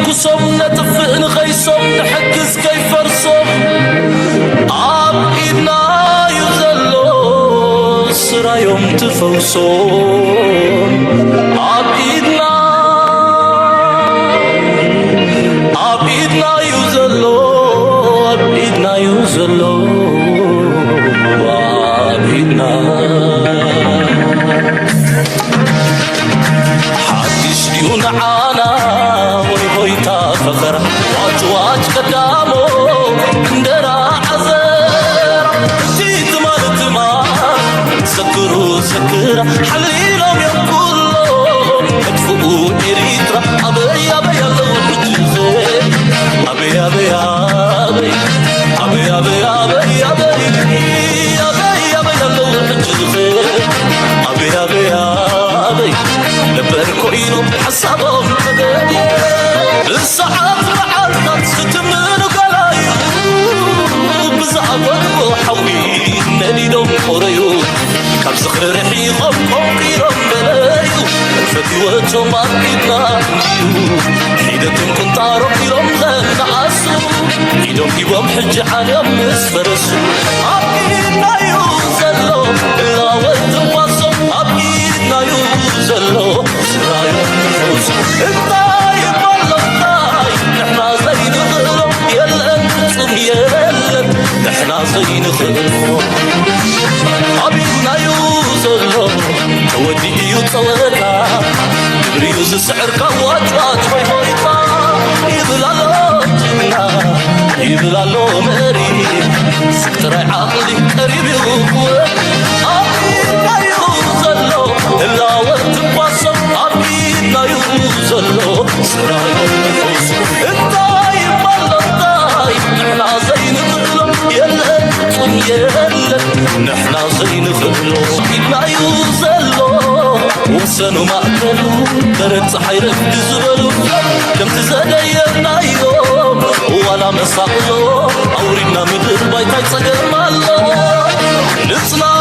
ኩሶም ነጥፍእ ንኸይሶም ንሕግዝ ከይፈርሶም ኣብ ኢድና እዩ ዘሎ ስራዮም ትፈውሶም ኣብ ኢድና ኣብ ኢድና እዩ ዘሎ ኣብ ኢድና እዩ ዘሎ ኣብ ኢድና ሓድሽ ድዩ ንዓና ወይ ሆይታ ፈኸራ ዋጭ ዋጭ ቀዳሞ እንደራ ዓዘራ እቲ ትማል ትማል ዘክሩ ዘክራ ሓሊሎም እዮም ኩሎም መጥፍኡ ኤሪትራ ኣበይ ኣበይ ኣለዉ ሕጂ ኣበይ ኣበይ ኣበይ ኣበይ ኣበይ ኣበይ ኣበይ ኣበይ ኣበይ ኣለዉ ሕጂ ኣበይ ኣበይ ኣበይ ነበር ኮይኖም ሓሳቦም ተገዲ ብሰዓት መዓልታት ዝትምኑ ገላዩ ብዝኣጎድቦ ሓዊ ነዲዶም ቆረዩ ካብ ዝኽሪ ርሒቖም ቆንቂሮም በለዩ ፈትወቶም ኣብ ኢድና እዩ ሒደቶም ቁንጣሮም ኢሎም ዘነኣሱ ኢዶም ሂቦም ሕጂ ዓልዮም ምስ ፈረሱ ኣብ ኢድና እዩ ዘሎ እላወት ትንፋሶም ኣብ ኢድና እዩ ዘሎ ስራዮም ፈውሱ እንታይ ይባሎ እንታይ ንሕና ዘይንኽእሎ የለን ፍጹም የለን ንሕና ዘይንኽእሎ ኣብ ኢድና እዩ ዘሎ ተወዲኡ እዩ ጸወታ ግብሪ እዩ ዝስዕር ካብ ዋጭዋጭ ሆይ ሆይታ ይብል ኣሎ ጅግና ይብል ኣሎ መሪ ስግ ጥራይ ዓቕሊ ቀሪብ እዩ ክወድ ኣብ ኢድና እዩ ዘሎ ህላወ ትንፋሶም ኣብ ኢድና እዩ ዘሎ ስራዮ ፈውሱ እንታይ ይባል እንታይ ንሕና ዘይንኽእሎ የለን ፍጹም የለን ንሕና ዘይንኽእሎ ኢድና እዩ ዘሎ ወሰኑ ማእከሉ በረድ ፀሓይ ረፍዲ ዝበሉ ከምቲ ዘደየብናዮ ዋላ መሳቕሎ ኣውሪድና ምድር ባይታይ ፀገም ኣሎ ንፅናዕ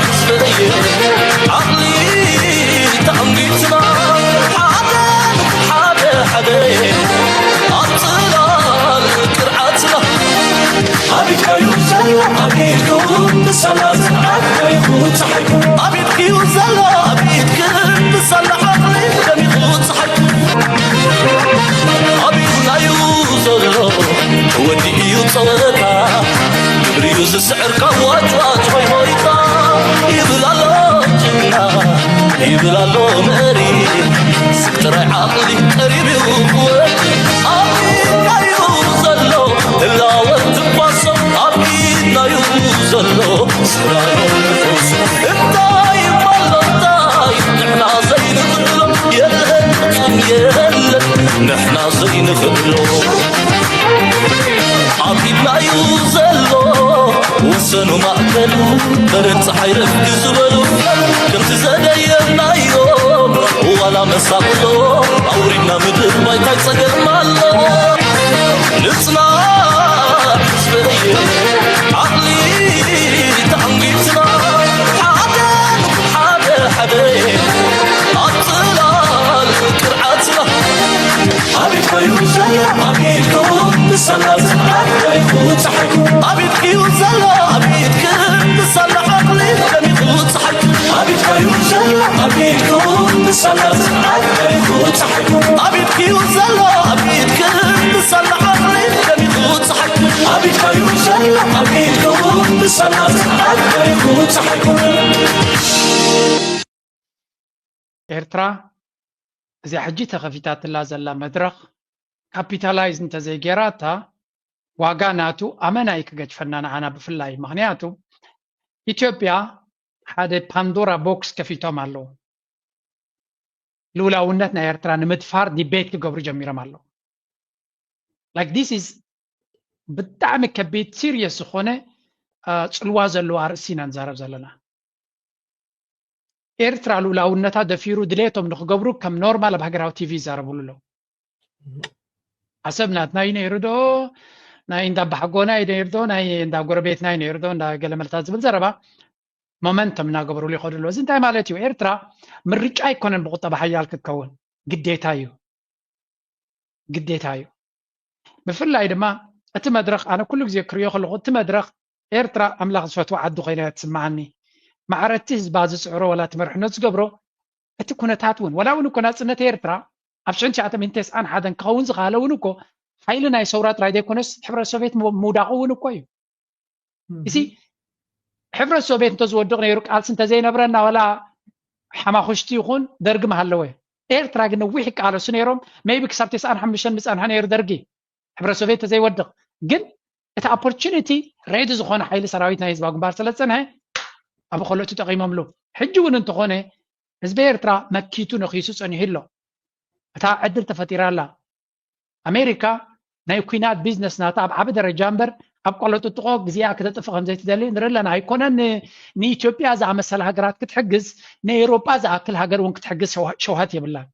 ህዝበየ ዓቕሊ ተኣንጊትና ሓደ ሓደ ሓደ ኣብ ፅላል ቅርዓትና ኣቢድካዩ ዘሎ ኣቢድኩ ብሰላ ዝንዓት ከይኹ ፀሓይኩ ኣቢድክዩ ዘሎ ኣቢድክ ብሰላ ዓቕሊ ደሚኹ ፀሓይኩ ኣቢድናዩ ዘሎ ተወዲኡ እዩ ፀወታ ግብሪዩ ዝስዕር ካብ ዋጭዋጭ ሆይ ሆይታ ይብል ኣሎ ጅግና ይብል ኣሎ መሪ ስግ ጥራይ ዓቕሊ ቀሪብ እዩ ክወድ ኣብ ኢድናዩ ዘሎ ህላወ ትንፋሶም ኣብ ኢድናዩ ዘሎ ስራዮ ፈውሱ እንታይ ይባሎ እንታይ ንሕና ዘይንኽእሎ የለን ፍጹም የለን ንሕና ዘይንኽእሎ ኣብ ኢድናዩ ዘሎ ወሰኑ ማእከሉ በረድ ፀሓይ ረፍዲ ዝበሉ ከምቲ ዘደየብናዮ ዋላ መሳቕሎ ኣውሪድና ምድር ባይታይ ፀገም ኣሎ ንፅናዕ ህዝበየ ዓቕሊ ተዓንጊትና ሓደ ሓደ ሓደ ኣብ ፅላል ቅርዓትና ኣቤት ኮይኑ ዘሎ ኣቤት ክቡር ንሰላ ዝዓት ኮይኑ ፀሓይኩ ኣቤት ክዩ ዘሎ ኣቤት ክብር ንሰላ ዓቕሊ ደሚቑ ፀሓይኩ ኣቤት ኮይኑ ዘሎ ኣቤት ክቡር ንሰላ ዝዓት ኮይኑ ፀሓይኩ ኣቤት ክዩ ዘሎ ኣቤት ክብር ንሰላ ዓቕሊ ደሚቑ ፀሓይኩ ኣቤት ኮይኑ ዘሎ ኣቤት ክቡር ንሰላ ዝዓት ኮይኑ ፀሓይኩ ኤርትራ እዚኣ ሕጂ ተኸፊታትላ ዘላ መድረኽ ካፒታላይዝ እንተዘይጌራታ ዋጋ ናቱ ኣመና እዩ ክገድፈና ንዓና ብፍላይ ምኽንያቱ ኢትዮጵያ ሓደ ፓንዶራ ቦክስ ከፊቶም ኣለዉ ልውላውነት ናይ ኤርትራ ንምድፋር ዲቤት ክገብሩ ጀሚሮም ኣለዉ like this is ብጣዕሚ ከቢድ ሲሪየስ ዝኾነ ፅልዋ ዘለዎ ኣርእስቲ ኢና ንዛረብ ዘለና ኤርትራ ልኡላውነታ ደፊሩ ድሌቶም ንክገብሩ ከም ኖርማል ኣብ ሃገራዊ ቲቪ ይዛረብሉ ኣለዉ ዓሰብ ናትና እዩ ነይሩ ዶ ናይ እንዳ ኣባሓጎና እዩ ነይሩ ዶ ናይ እንዳ ጎረቤትና እዩ ነይሩ ዶ እንዳ ገለመለታት ዝብል ዘረባ ሞመንተም እናገበሩሉ ይኸዱ ኣለዉ እዚ እንታይ ማለት እዩ ኤርትራ ምርጫ ኣይኮነን ብቁጠባ ሓያል ክትከውን ግዴታ እዩ ግዴታ እዩ። ብፍላይ ድማ እቲ መድረኽ፣ ኣነ ኩሉ ግዜ ክሪኦ ከለኹ፣ እቲ መድረኽ ኤርትራ ኣምላኽ ዝፈትዋ ዓዲ ኮይና እያ ትስምዓኒ። ማዕረ እቲ ህዝባ ዝፅዕሮ ዋላ እቲ መርሕነት ዝገብሮ፣ እቲ ኩነታት እውን፣ ዋላ እውን እኮ ናፅነት ኤርትራ ኣብ ሽሕን ትሽዓተ ሚእትን ተስዓን ሓደን ክኸውን ዝኸኣለ እውን እኮ ሓይሊ ናይ ሰውራ ጥራይ ዘይኮነስ፣ ሕብረት ሶቪየት ምው-፣ ምውዳቑ እውን እኮ እዩ። እዚ ሕብረት ሶቪየት እንተዝወድቕ ነይሩ፣ ቃልሲ እንተዘይነብረና፣ ዋላ ሓማኹሽቲ ይኹን ደርጊ ምሃለወ። ኤርትራ ግን ነዊሕ ይቃለሱ ነይሮም። ሜይቢ ክሳብ ተስዓን ሓሙሽተን ምጸንሐ ነይሩ ደርጊ፣ ሕብረት ሶቪየት እንተዘይወድቕ። ግን እቲ ኦፖርቹኒቲ፣ ሬዲ ዝኾነ ሓይሊ ሰራዊት ናይ ህዝባዊ ግንባር ስለ ዝጸንሐ፣ ኣብ ከልኦት ተጠቒሞምሉ። ሕጂ እውን እንተኾነ ህዝቢ ኤርትራ መኪቱ ነኺሱ ጸኒሑ ኣሎ። እታ ዕድል ተፈጢራ ኣላ። ኣሜሪካ ናይ ኲናት ቢዝነስ ናታ ኣብ ዓቢ ደረጃ እምበር፣ ኣብ ቆለጥጥቖ ግዜኣ ክተጥፍ ከም ዘይትደሊ ንርኢ ኣለና። ኣይኮነን ን-፣ ንኢትዮጵያ ዝኣመሰላ ሃገራት ክትሕግዝ፣ ንኤውሮጳ ዝኣክል ሃገር እውን ክትሕግዝ ሸው-፣ ሸውሃት የብላን።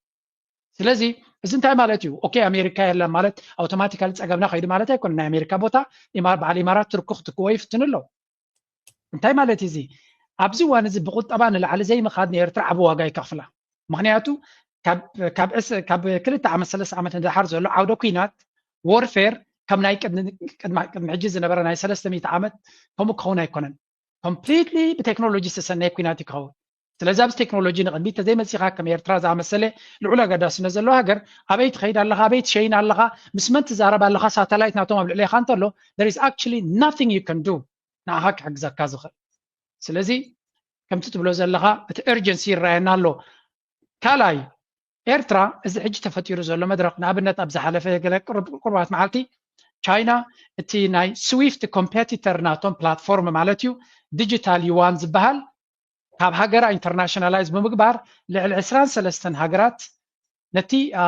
ስለዚ እዚ እንታይ ማለት እዩ? ኦኬ፣ ኣሜሪካ የለን ማለት ኣውቶማቲካሊ ጸገምና ከይዱ ማለት ኣይኮነን። ናይ ኣሜሪካ ቦታ ኢማ-፣ በዓል ኢማራት፣ ቱርኪ ክትክዎ ይፍትኑ ኣለዉ። እንታይ ማለት እዩ እዚ? ኣብዚ እዋን እዚ ብቁጠባ ንላዕሊ ዘይምኻድ ንኤርትራ ዓቢ ዋጋ ይከፍላ። ምኽንያቱ ካብ፣ ካብ ዕስ-፣ ካብ ክልተ ዓመት፣ ሰለስተ ዓመት ንደሓር ዘሎ ዓውደ ኲናት፣ ዎርፌር፣ ከም ናይ ቅድሚ፣ ቅድሚ፣ ቅድሚ ሕጂ ዝነበረ ናይ ሰለስተ ሚእቲ ዓመት ከምኡ ክኸውን ኣይኮነን። ኮምፕሊትሊ ብቴክኖሎጂ ዝተሰነየ ኲናት እዩ ክኸውን። ስለዚ ኣብዚ ቴክኖሎጂ ንቕድሚት ተዘይመጺኻ፣ ከም ኤርትራ ዝኣመሰለ ልዑል ኣገዳስነት ዘለዎ ሃገር፣ ኣበይ ትኸይድ ኣለኻ፣ ኣበይ ትሸይን ኣለኻ፣ ምስ መን ትዛረብ ኣለኻ፣ ሳተላይት ናቶም ኣብ ልዕሌኻ እንተሎ፣ there is actually nothing you can do ንዓኻ ክሕግዘካ ዝኽእል። ስለዚ ከምቲ ትብሎ ዘለኻ እቲ ኤርጀንሲ ይረኣየና ኣሎ። ካልኣይ፣ ኤርትራ፣ እዚ ሕጂ ተፈጢሩ ዘሎ መድረኽ፣ ንኣብነት ኣብ ዝሓለፈ ገለ ቅርብ-፣ ቅርባት መዓልቲ ቻይና እቲ ናይ ስዊፍት ኮምፔቲተር ናቶም ፕላትፎርም ማለት እዩ፣ ዲጂታል ዩዋን ዝበሃል፣ ካብ ሃገራ ኢንተርናሽናላይዝ ብምግባር ልዕሊ ዕስራን ሰለስተን ሃገራት ነቲ፣ አ፣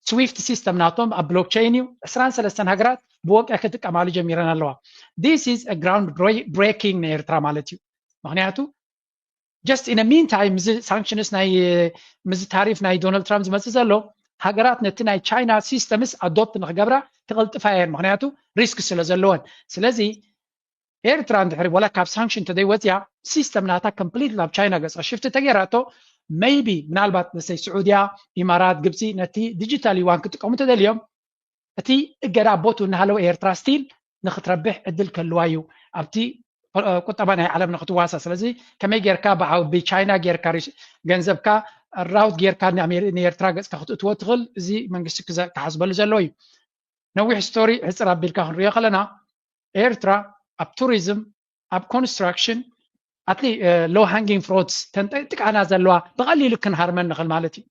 ስዊፍት ሲስተም ናቶም ኣብ ብሎክቸይን እዩ። ዕስራን ሰለስተን ሃገራት ብወግዒ ክጥቀማሉ ጀሚረን ኣለዋ። This is a ground breaking ንኤርትራ ማለት እዩ። ምኽንያቱ just in a meantime፣ ምዚ ሳንክሽንስ ናይ፣ ምዚ ታሪፍ ናይ ዶናልድ ትራምፕ ዝመጽእ ዘሎ፣ ሃገራት ነቲ ናይ ቻይና ሲስተምስ ኣዶፕት ንክገብራ ክቕልጥፋ እየን፣ ምኽንያቱ ሪስክ ስለ ዘለወን። ስለዚ ኤርትራ እንድሕሪ ዋላ ካብ ሳንክሽን እንተዘይወፅያ፣ ሲስተም ናታ ኮምፕሊት ናብ ቻይና ገፃ ሽፍቲ ተገይራቶ፣ ሜይቢ ምናልባት ንሰይ ስዑድያ፣ ኢማራት፣ ግብፂ ነቲ ዲጂታል ዩዋን ክጥቀሙ እንተደልዮም፣ እቲ እገዳ ቦቱ እናሃለወ ኤርትራ ስቲል ንክትረብሕ ዕድል ክህልዋ እዩ፣ ኣብቲ ቁጠባ ናይ ዓለም ንክትዋሳ። ስለዚ ከመይ ጌርካ ብዓው-፣ ብቻይና ጌርካ ሪስ-፣ ገንዘብካ ራውት ጌርካ ንኣሜሪ-፣ ንኤርትራ ገፅካ ክትእትዎ ትኽእል፣ እዚ መንግስቲ ክዘ-፣ ክሓስበሉ ዘለዎ እዩ። ነዊሕ ስቶሪ ሕፅር ኣቢልካ ክንሪኦ ከለና፣ ኤርትራ ኣብ ቱሪዝም፣ ኣብ ኮንስትራክሽን፣ ኣትሊ ሎ ሃንጊንግ ፍሮትስ፣ ተንጠጥቃና ዘለዋ ብቐሊሉ ክንሃርመን ንኽእል ማለት እዩ።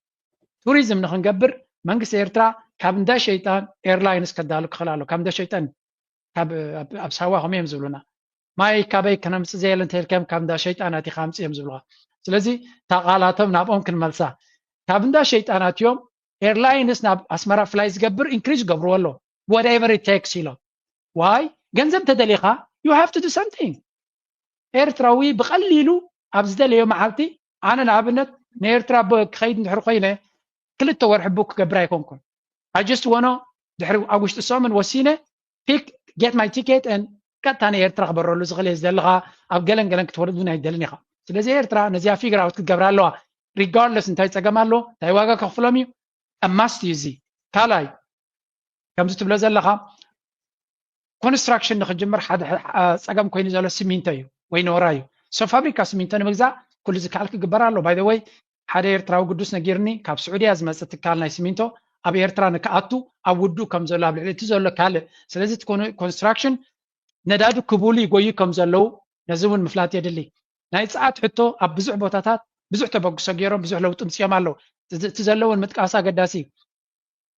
ቱሪዝም ንኽንገብር መንግስቲ ኤርትራ ካብ እንዳ ሸይጣን ኤርላይንስ ከዳሉ ክኽእል ኣሎ። ካብ እንዳ ሸይጣን፣ ካብ፣ ኣብ፣ ኣብ ሳዋ ከምኡ እዮም ዝብሉና። ማይ ካበይ ከነምጽእ ዘየለ እንተኢልካዮም ካብ እንዳ ሸይጣን ኣቲኻ ኣምጽእ እዮም ዝብሉኻ። ስለዚ እታ ቃላቶም ናብኦም ክንመልሳ። ካብ እንዳ ሸይጣን ኣትዮም ኤርላይንስ ናብ ኣስመራ ፍላይ ዝገብር ኢንክሪዝ ይገብርዎ ኣሎ። Whatever it takes ኢሎም። ዋይ? ገንዘብ እንተደሊኻ፣ you have to do something። ኤርትራዊ ብቐሊሉ ኣብ ዝደለዮ መዓልቲ፣ ኣነ ንኣብነት ንኤርትራ ብ-፣ ክኸይድ እንድሕር ኮይነ፣ ክልተ ወርሒ ቡክ ክገብር ኣይኮንኩን። I just wanna ድሕሪ ኣብ ውሽጢ ሰሙን ወሲነ፣ ፒክ፣ ጌት ማይ ቲኬት፣ and ቀጥታ ንኤርትራ ክበረሉ ዝኽእል እየ ዝደለኻ፣ ኣብ ገለን ገለን ክትወርድ እውን ኣይደልን ኢኻ። ስለዚ ኤርትራ ነዚኣ ፊግር ኣውት ክትገብራ ኣለዋ። ሪጋርድለስ እንታይ ጸገም ኣሎ፣ እንታይ ዋጋ ከኽፍሎም እዩ፣ a must እዩ እዚ። ካልኣይ፣ ከምዚ ትብሎ ዘለኻ፣ ኮንስትራክሽን ንክጅምር ሓደ ሕ-፣ አ፣ ጸገም ኮይኑ ዘሎ ሲሚንቶ እዩ ወይ ኖራ እዩ። ሶ ፋብሪካ ሲሚንቶ ንምግዛእ ኩሉ ዝከኣል ክግበር ኣሎ። ባይ ዘ ወይ፣ ሓደ ኤርትራዊ ግዱስ ነጊርኒ፣ ካብ ስዑድያ ዝመጽእ ትካል ናይ ሲሚንቶ ኣብ ኤርትራ ንክኣቱ ኣብ ውዱእ ከም ዘሎ፣ ኣብ ልዕሊ እቲ ዘሎ ካልእ። ስለዚ እቲ ኮን-፣ ኮንስትራክሽን ነዳዲ ክቡሉ ይጎዩ ከም ዘለዉ ነዚ እውን ምፍላጥ የድሊ። ናይ ጸዓት ሕቶ ኣብ ብዙሕ ቦታታት ብዙሕ ተበግሶ ገይሮም ብዙሕ ለውጢ ምጽኦም ኣለዉ። እዚ፣ እቲ ዘሎ እውን ምጥቃስ ኣገዳሲ እዩ።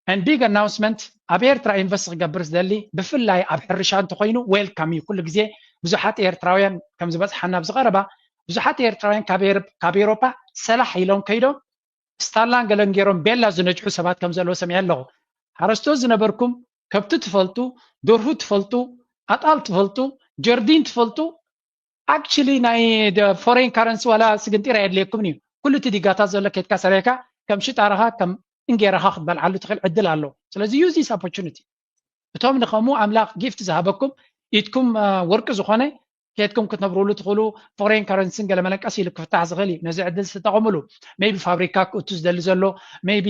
And big announcement፣ ኣብ ኤርትራ ኢንቨስት ክገብር ዝደሊ፣ ብፍላይ ኣብ ሕርሻ እንተኾይኑ፣ ዌልካም እዩ። ኩሉ ግዜ ብዙሓት ኤርትራውያን ከም ዝበጽሓና ኣብዚ ቀረባ፣ ብዙሓት ኤርትራውያን ካብ ኤር-፣ ካብ ኤውሮጳ ሰላሕ ኢሎም ከይዶም፣ ስታላን ገለን ገይሮም ቤላ ዝነጅሑ ሰባት ከም ዘለዉ ሰሚዐ ኣለኹ። ሓረስቶት ዝነበርኩም፣ ከብቲ ትፈልጡ፣ ደርሁ ትፈልጡ፣ ኣጣል ትፈልጡ፣ ጀርዲን ትፈልጡ፣ ኣክቹሊ ናይ ደ-፣ ፎሬን ካረንሲ ዋላ ስግንጢር ኣየድልየኩምን እዩ። ኩሉ እቲ ዲጋታት ዘሎ ኬድካ ሰሪሕካ ከም ሽጣራኻ፣ ከም እንጌራኻ ክትበልዓሉ ትኽእል ዕድል ኣሎ። ስለዚ use this opportunity። እቶም ንኸምኡ ኣምላኽ ጊፍት ዝሃበኩም፣ ኢድኩም፣ አ፣ ወርቂ ዝኾነ፣ ኬድኩም ክትነብሩሉ ትኽእሉ። ፎሬን ካረንሲን ገለ መለቀስ ኢሉ ክፍታሕ ዝኽእል እዩ። ነዚ ዕድል ዝተጠቐሙሉ። ሜቢ ፋብሪካ ክእቱ ዝደሊ ዘሎ፣ ሜቢ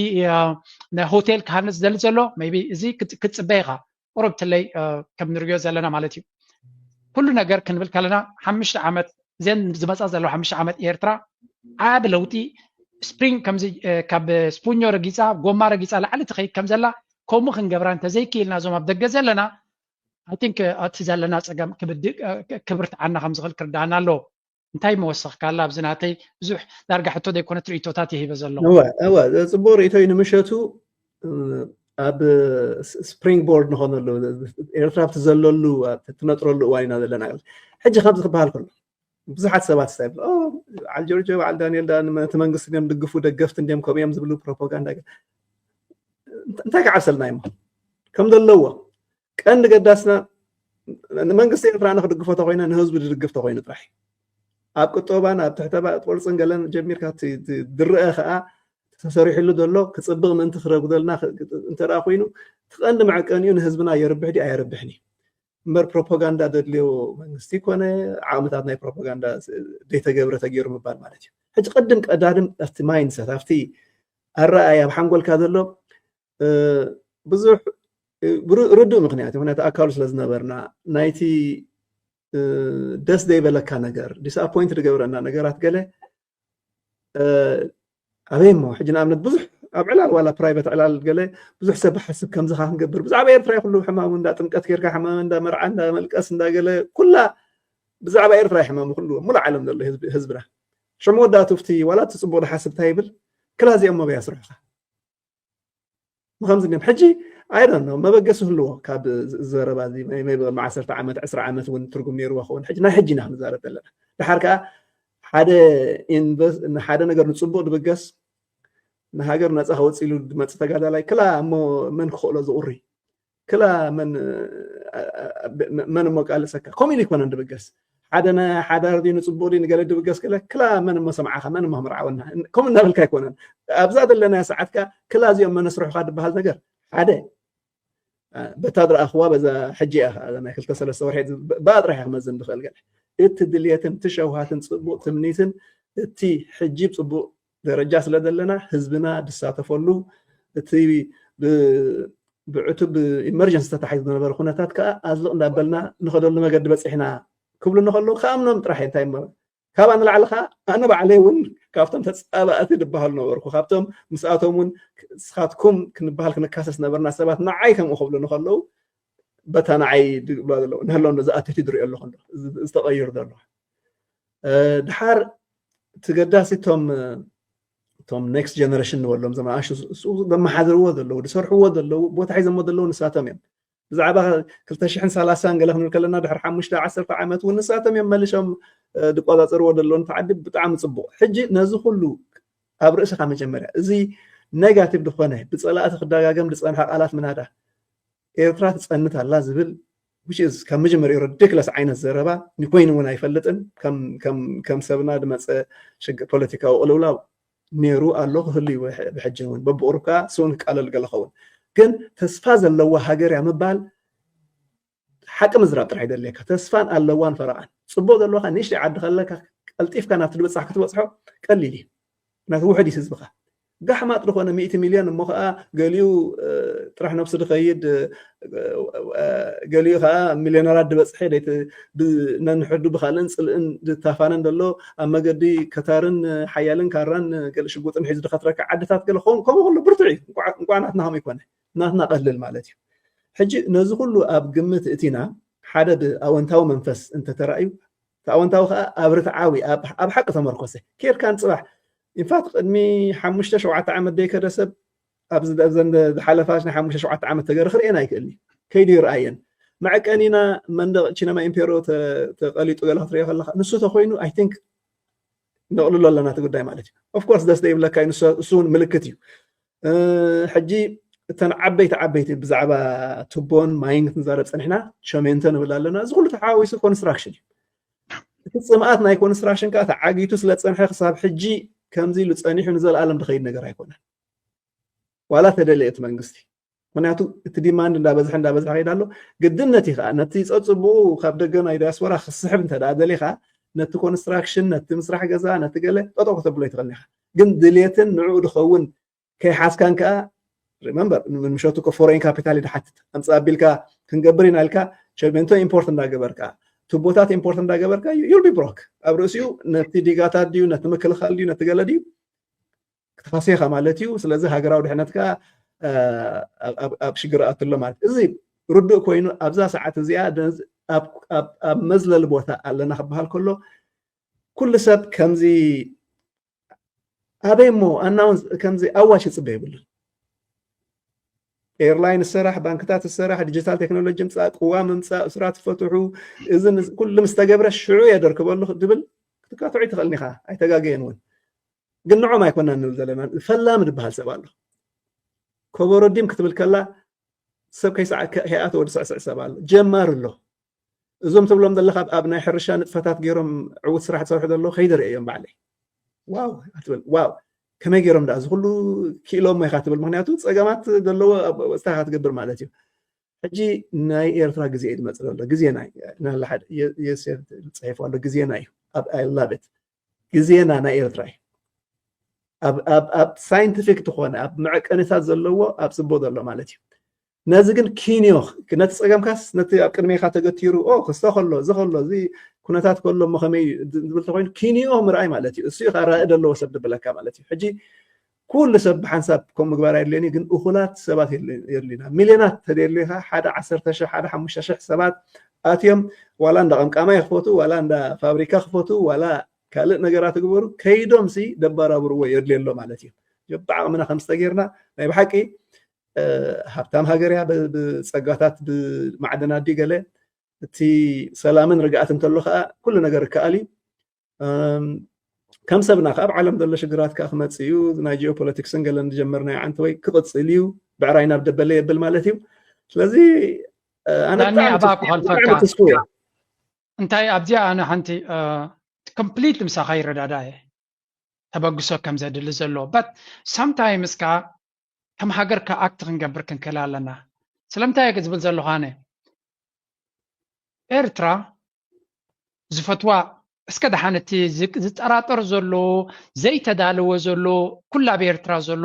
ሆቴል ክሃንፅ ዝደሊ ዘሎ፣ ሜቢ እዚ ክትፅበ ኢኻ። ቁሩብ ትለይ ከም ንሪኦ ዘለና ማለት እዩ። ኩሉ ነገር ክንብል ከለና ሓሙሽተ ዓመት፣ እዘን ዝመፃ ዘለዋ ሓሙሽተ ዓመት ኤርትራ ዓቢ ለውጢ፣ ስፕሪንግ ከምዚ ካብ ስፑኞ ረጊፃ፣ ጎማ ረጊፃ ላዕሊ ትኸይድ ከም ዘላ፣ ከምኡ ክንገብራ እንተዘይክኢልና፣ እዞም ኣብ ደገ ዘለና፣ ኣይ ቲንክ እቲ ዘለና ፀገም ክብርትዓና ከም ዝኽእል ክርዳኣና ኣለዎ። እንታይ መወሰኽካላ? ኣብዚ ናተይ ብዙሕ ዳርጋ ሕቶ ዘይኮነት ርእይቶታት ይህበ ዘለኹ። እወ እወ፣ ፅቡቅ ርእይቶ እዩ። ንምሸቱ ኣብ ስፕሪንግ ቦርድ ንኾነሉ፣ ኤርትራ ኣብቲ ዘለሉ ትነጥረሉ እዋን ኢና ዘለና። ሕጂ ከምዚ ክበሃል ከሎ ብዙሓት ሰባት ስታይ በዓል ጆርጆ፣ በዓል ዳንኤል ዳ ነቲ መንግስቲ እዮም ድግፉ፣ ደገፍቲ እንዲም ከምኡ እዮም ዝብሉ ፕሮፓጋንዳ። እንታይ ክዓብሰልና እሞ ከም ዘለዎ ቀንዲ ገዳስና ንመንግስቲ ኤርትራ ንክድግፎ ተኮይነ፣ ንህዝቢ ድድግፍ ተኮይኑ ጥራሕ። ኣብ ቅጦባን ኣብ ትሕተ ቅርፅን ገለን ጀሚርካ ድረአ ከዓ ተሰሪሕሉ ዘሎ ክፅብቕ ምእንቲ ክረጉደልና እንተ ኮይኑ፣ እቲ ቀንዲ መዐቀኒኡ ንህዝብና የርብሕ ድዩ ኣየርብሕን እዩ እምበር፣ ፕሮፓጋንዳ ዘድልዮ መንግስቲ ኮነ ዓቕምታት ናይ ፕሮፓጋንዳ ዘይተገብረ ተገይሩ ምባል ማለት እዩ። ሕጂ ቅድም ቀዳድም ኣብቲ ማይንድሰት፣ ኣብቲ ኣረኣይ ኣብ ሓንጎልካ ዘሎ ብዙሕ ርዱእ ምክንያት እዩ። ምክንያቱ ኣካሉ ስለ ዝነበርና ናይቲ ደስ ዘይበለካ ነገር፣ ዲስኣፖይንት ዝገብረና ነገራት ገለ ኣበይ እሞ ሕጂ ንኣብነት ብዙሕ ኣብ ዕላል ዋላ ፕራይቨት ዕላል ገለ ብዙሕ ሰብ ሓስብ ከምዝኻ ክንገብር ብዛዕባ ኤርትራ ኩሉ ሕማሙ እንዳ ጥምቀት ጌርካ ሕማም እንዳ መርዓ እንዳ መልቀስ እንዳ ገለ ኩላ ብዛዕባ ኤርትራ ሕማሙ ኩሉ ሙሉ ዓለም ዘሎ ህዝብና ሽሙ ወዳቱ ፍቲ ዋላ እቲ ፅቡቅ ዝሓስብ እንታይ ይብል ክላ እዚኦም መበያ ስርሕኻ ብከምዚ እኒኦም ሕጂ ኣይደን ነው መበገሲ ህልዎ ካብ ዘረባ እዚ ቢ ቅድሚ ዓሰርተ ዓመት ዕስራ ዓመት እውን ትርጉም ነይርዎ ክኸውን ሕጂ ናይ ሕጂ ኢና ክንዛረብ ዘለና ድሓር ከዓ ሓደ ሓደ ነገር ንፅቡቅ ድብገስ ንሃገር ነፃ ከወፅእ ኢሉ ድመፅ ተጋዳላይ ክላ እሞ መን ክኽእሎ ዝቁሪ ክላ መን መን እሞ ቃልሰካ ከምኡ ኢሉ ይኮነን ድብገስ ሓደ ሓዳር ድዩ ንፅቡቅ ድዩ ንገለ ድብገስ ከለ ክላ መን እሞ ሰምዓኻ መን እሞ ክምርዓወና ከምኡ እናበልካ ኣይኮነን ኣብዛ ዘለናያ ሰዓትካ ክላ እዚኦም መን ኣስርሑካ ድበሃል ነገር ሓደ በታ ዝረኣኽዋ በዛ ሕጂ እያ ከዓ ናይ ክልተ ሰለስተ ወርሒ ብኣ ጥራሕ እያ ክመዝን ዝኽእል ገለ እቲ ድልየትን እቲ ሸውሃትን ፅቡቅ ትምኒትን እቲ ሕጂ ፅቡቅ ደረጃ ስለ ዘለና ህዝብና ድሳተፈሉ እቲ ብዕቱብ ኢመርጀንሲ ተታሒዙ ዝነበረ ኩነታት ከዓ ኣዝልቕ እንዳበልና ንኸደሉ መገዲ በፂሕና ክብሉ እንከለዉ ክኣምኖም ጥራሕ እንታይ እሞ ካብኣ ንላዕሊ ከዓ ኣነ ባዕለይ እውን ካብቶም ተፃባእቲ ዝበሃሉ ነበርኩ ካብቶም ምስኣቶም እውን ንስኻትኩም ክንበሃል ክንካሰስ ነበርና ሰባት ንዓይ ከምኡ ክብሉ እንከለዉ በታ ንዓይ ዝብላ ዘለዉ ንህሎ እንዶ ዝኣተት ይድሪኦ ኣለኹ እንዶ ዝተቐይሩ ዘሎ ድሓር እቲ ገዳሲ እቶም እቶም ኔክስት ጀነሬሽን ንበሎም ዘመናሹ ዘመሓድርዎ ዘለዉ ዝሰርሕዎ ዘለዉ ቦታ ሒዞሞ ዘለዉ ንሳቶም እዮም ብዛዕባ ክልተ ሽሕን ሰላሳን ገለ ክንብል ከለና ድሕሪ ሓሙሽተ ዓሰርተ ዓመት እውን ንሳቶም እዮም መሊሶም ዝቆፃፀርዎ ዘለዉ ንተዓዲ ብጣዕሚ ፅቡቅ ሕጂ ነዚ ኩሉ ኣብ ርእስኻ መጀመርያ እዚ ኔጋቲቭ ዝኾነ ብፀላእቲ ክደጋገም ዝፀንሐ ቃላት ምናዳ ኤርትራ ትፀንት ኣላ ዝብል ካብ መጀመሪኡ ሪዲክለስ ዓይነት ዘረባ ንኮይኑ እውን ኣይፈልጥን ከም ሰብና ዝመፀ ፖለቲካዊ ቅልውላው ነይሩ ኣሎ ክህሉ እዩ ብሕጂ እውን በብቁሩብ ከዓ ስውን ክቃለል ገለ ኸውን ግን ተስፋ ዘለዋ ሃገር እያ ምባል ሓቂ ምዝራብ ጥራሕ ይደልየካ ተስፋን ኣለዋን ፈረቓን ፅቡቅ ዘለካ ንእሽተይ ዓዲ ከለካ ቀልጢፍካ ናብቲ ዝበፃሕ ክትበፅሖ ቀሊል እዩ ምክንያቱ ውሕድ እዩ ህዝብካ ጋሕማጥ ዝኾነ ሚእቲ ሚልዮን እሞ ከዓ ገሊኡ ጥራሕ ነብሱ ዝኸይድ ገሊኡ ከዓ ሚልዮነራት ዝበፅሐ ነንሕዱ ብካልእን ፅልእን ዝታፋነን ዘሎ ኣብ መገዲ ከታርን ሓያልን ካራን ገለ ሽጉጥን ሒዙ ዝኸትረካ ዓድታት ገለ ከምኡ ከሎ ብርቱዕ እዩ እንቋዕ ናትና ከምኡ ይኮነ ናትና ቀልል ማለት እዩ ሕጂ ነዚ ኩሉ ኣብ ግምት እቲና ሓደ ብኣወንታዊ መንፈስ እንተተራእዩ እቲ ኣወንታዊ ከዓ ኣብ ርትዓዊ ኣብ ሓቂ ተመርኮሰ ኬድካ ንፅባሕ ኢንፋክት ቅድሚ ሓሙሽተ ሸውዓተ ዓመት ደይከደ ሰብ ኣብዚ ዝሓለፋ ናይ ሓሙሽተ ሸውዓተ ዓመት ተገረ ክርእየን ኣይክእልኒ ከይዱ ይርኣየን መዐቀኒና መንደቕ ቺነማ ኢምፔሮ ተቐሊጡ ገለ ክትሪኦ ከለካ ንሱ ተኮይኑ ኣይ ቲንክ ነቕልሎ ኣለና እቲ ጉዳይ ማለት እዩ ኦፍኮርስ ደስ ዘይብለካ እዩ ንሱ እውን ምልክት እዩ ሕጂ እተን ዓበይቲ ዓበይቲ ብዛዕባ ቱቦን ማይን ክንዛረብ ፀኒሕና ሸሜንቶ ንብል ኣለና እዚ ኩሉ ተሓዋዊሱ ኮንስትራክሽን እዩ እቲ ፅምኣት ናይ ኮንስትራክሽን ከዓ ተዓጊቱ ስለ ፀንሐ ክሳብ ሕጂ ከምዚ ኢሉ ፀኒሑ ንዘለኣለም ዝኸይድ ነገር ኣይኮነን ዋላ ተደለየ እቲ መንግስቲ ምክንያቱ እቲ demand እንዳበዝሐ እንዳበዝሐ ከይዳ ኣሎ። ግድነት እዩ ከዓ ነቲ ፀፅቡኡ ካብ ደገ ናይ ዲያስፖራ ክስሕብ እንተ ደኣ ደሊኻ ነቲ ኮንስትራክሽን፣ ነቲ ምስራሕ ገዛ፣ ነቲ ገለ ጠጠው ከተብሎ ይትኽእል ኢኻ። ግን ድሌትን ንዕኡ ድኸውን ከይሓዝካን ከዓ remember ንምሸቱ እኮ foreign capital እዩ ድሓትት። ኣምፅእ ኣቢልካ ክንገብር ኢና ኢልካ ቸሜንቶ ኢምፖርት እንዳገበርካ ቱቦታት ኢምፖርት እንዳገበርካ you'll be broke። ኣብ ርእሲኡ ነቲ ዲጋታት ድዩ ነቲ ምክልኻል ድዩ ነቲ ገለ ድዩ ክትኻሰየኻ ማለት እዩ። ስለዚ ሃገራዊ ድሕነትካ ኣብ ሽግር ኣትሎ ማለት እዚ ርዱእ ኮይኑ ኣብዛ ሰዓት እዚኣ ኣብ መዝለሊ ቦታ ኣለና ክበሃል ከሎ ኩሉ ሰብ ከምዚ ኣበይ እሞ ኣናውንስ ከምዚ ኣዋጅ ክፅበ የብሉን። ኤርላይን ዝሰራሕ፣ ባንክታት ዝሰራሕ፣ ዲጂታል ቴክኖሎጂ ምፃእ፣ ቅዋም ምፃእ፣ እስራት ፈትሑ፣ እዚ ኩሉ ምስ ተገብረ ሽዑ እየ ደርክበሉ ድብል ክትካትዑ ይትኽእልን ኢኻ። ኣይተጋገየን እውን። ግን ንዖም ኣይኮናን ንብል ዘለና። ፈላሚ ዝበሃል ሰብ ኣሎ። ኮቦሮ ዲም ክትብል ከላ ሰብ ከይኣተ ወዲ ስዕስዕ ሰብ ኣሎ። ጀማር ኣሎ። እዞም ትብሎም ዘለኻ ኣብ ናይ ሕርሻ ንጥፈታት ገይሮም ዕዉት ስራሕ ዝሰርሑ ዘለዉ ከይደ ርእዮም ባዕለይ። ዋው ኣትብል። ዋው ከመይ ገይሮም ደኣ እዚ ኩሉ ክኢሎሞ ኢኻ ትብል። ምክንያቱ ፀገማት ዘለዎ ወፅታ ኢኻ ትገብር ማለት እዩ። ሕጂ ናይ ኤርትራ ግዜ እዩ ዝመፅእ ዘሎ። ግዜና እዩ። ናላ ሓደ የ- የሴፍ ፅሒፉ ኣሎ። ግዜና እዩ። ኣብ I love it። ግዜና ናይ ኤርትራ እዩ። ኣብ ኣብ ኣብ ሳይንቲፊክ ዝኾነ ኣብ መዐቀኒታት ዘለዎ ኣብ ፅቡቅ ዘሎ ማለት እዩ። ነዚ ግን ኪንዮ ነቲ ፀገምካስ ነቲ ኣብ ቅድሜኻ ተገቲሩ ኦ ክስተ ከሎ እዚ ከሎ እዚ ኩነታት ከሎ እሞ ከመይ እዩ ዝብል ተኮይኑ ኪንዮ ምርኣይ ማለት እዩ። እሱ እዩ ከዓ ራኢ ዘለዎ ሰብ ድብለካ ማለት እዩ። ሕጂ ኩሉ ሰብ ብሓንሳብ ከምኡ ምግባር ኣየድልዮን እዩ፣ ግን እኹላት ሰባት የድልዩና። ሚልዮናት ተደልዩካ ሓደ ዓሰርተ ሽሕ ሓደ ሓሙሽተ ሽሕ ሰባት ኣትዮም ዋላ እንዳ ቀምቃማይ ክፈቱ ዋላ እንዳ ፋብሪካ ክፈቱ ዋላ ካልእ ነገራት ግበሩ ከይዶም ሲ ደባራብርዎ የድልዮ ኣሎ ማለት እዩ። ጀባዕ ዓቕምና ከም ዝተጌርና ናይ ብሓቂ ሃብታም ሃገር እያ ብፀጋታት ብማዕድናት ድዩ ገለ እቲ ሰላምን ርግኣት እንተሎ ከዓ ኩሉ ነገር ይከኣል እዩ። ከም ሰብና ካብ ዓለም ዘሎ ሽግራት ከዓ ክመፅእ እዩ። ናይ ጂኦፖለቲክስን ገለን ዝጀመርናዮ ዓንተ ወይ ክቕፅል እዩ። ብዕራይ ናብ ደበለ የብል ማለት እዩ። ስለዚ ኣነ ዳኒ ኣባ ክኸልፈካ እንታይ ኣብዚኣ ኣነ ሓንቲ ኮምፕሊት ምሳኻ ይረዳዳ እየ ተበግሶ ከም ዘድሊ ዘሎ but sometimes ከዓ ከም ሃገር ከዓ ኣክት ክንገብር ክንክእል ኣለና። ስለምንታይ እየ ዝብል ዘለኹ ኣነ ኤርትራ ዝፈትዋ እስከ ደሓን እቲ ዝጠራጠር ዘሎ ዘይተዳለወ ዘሎ ኩላ ኣብ ኤርትራ ዘሎ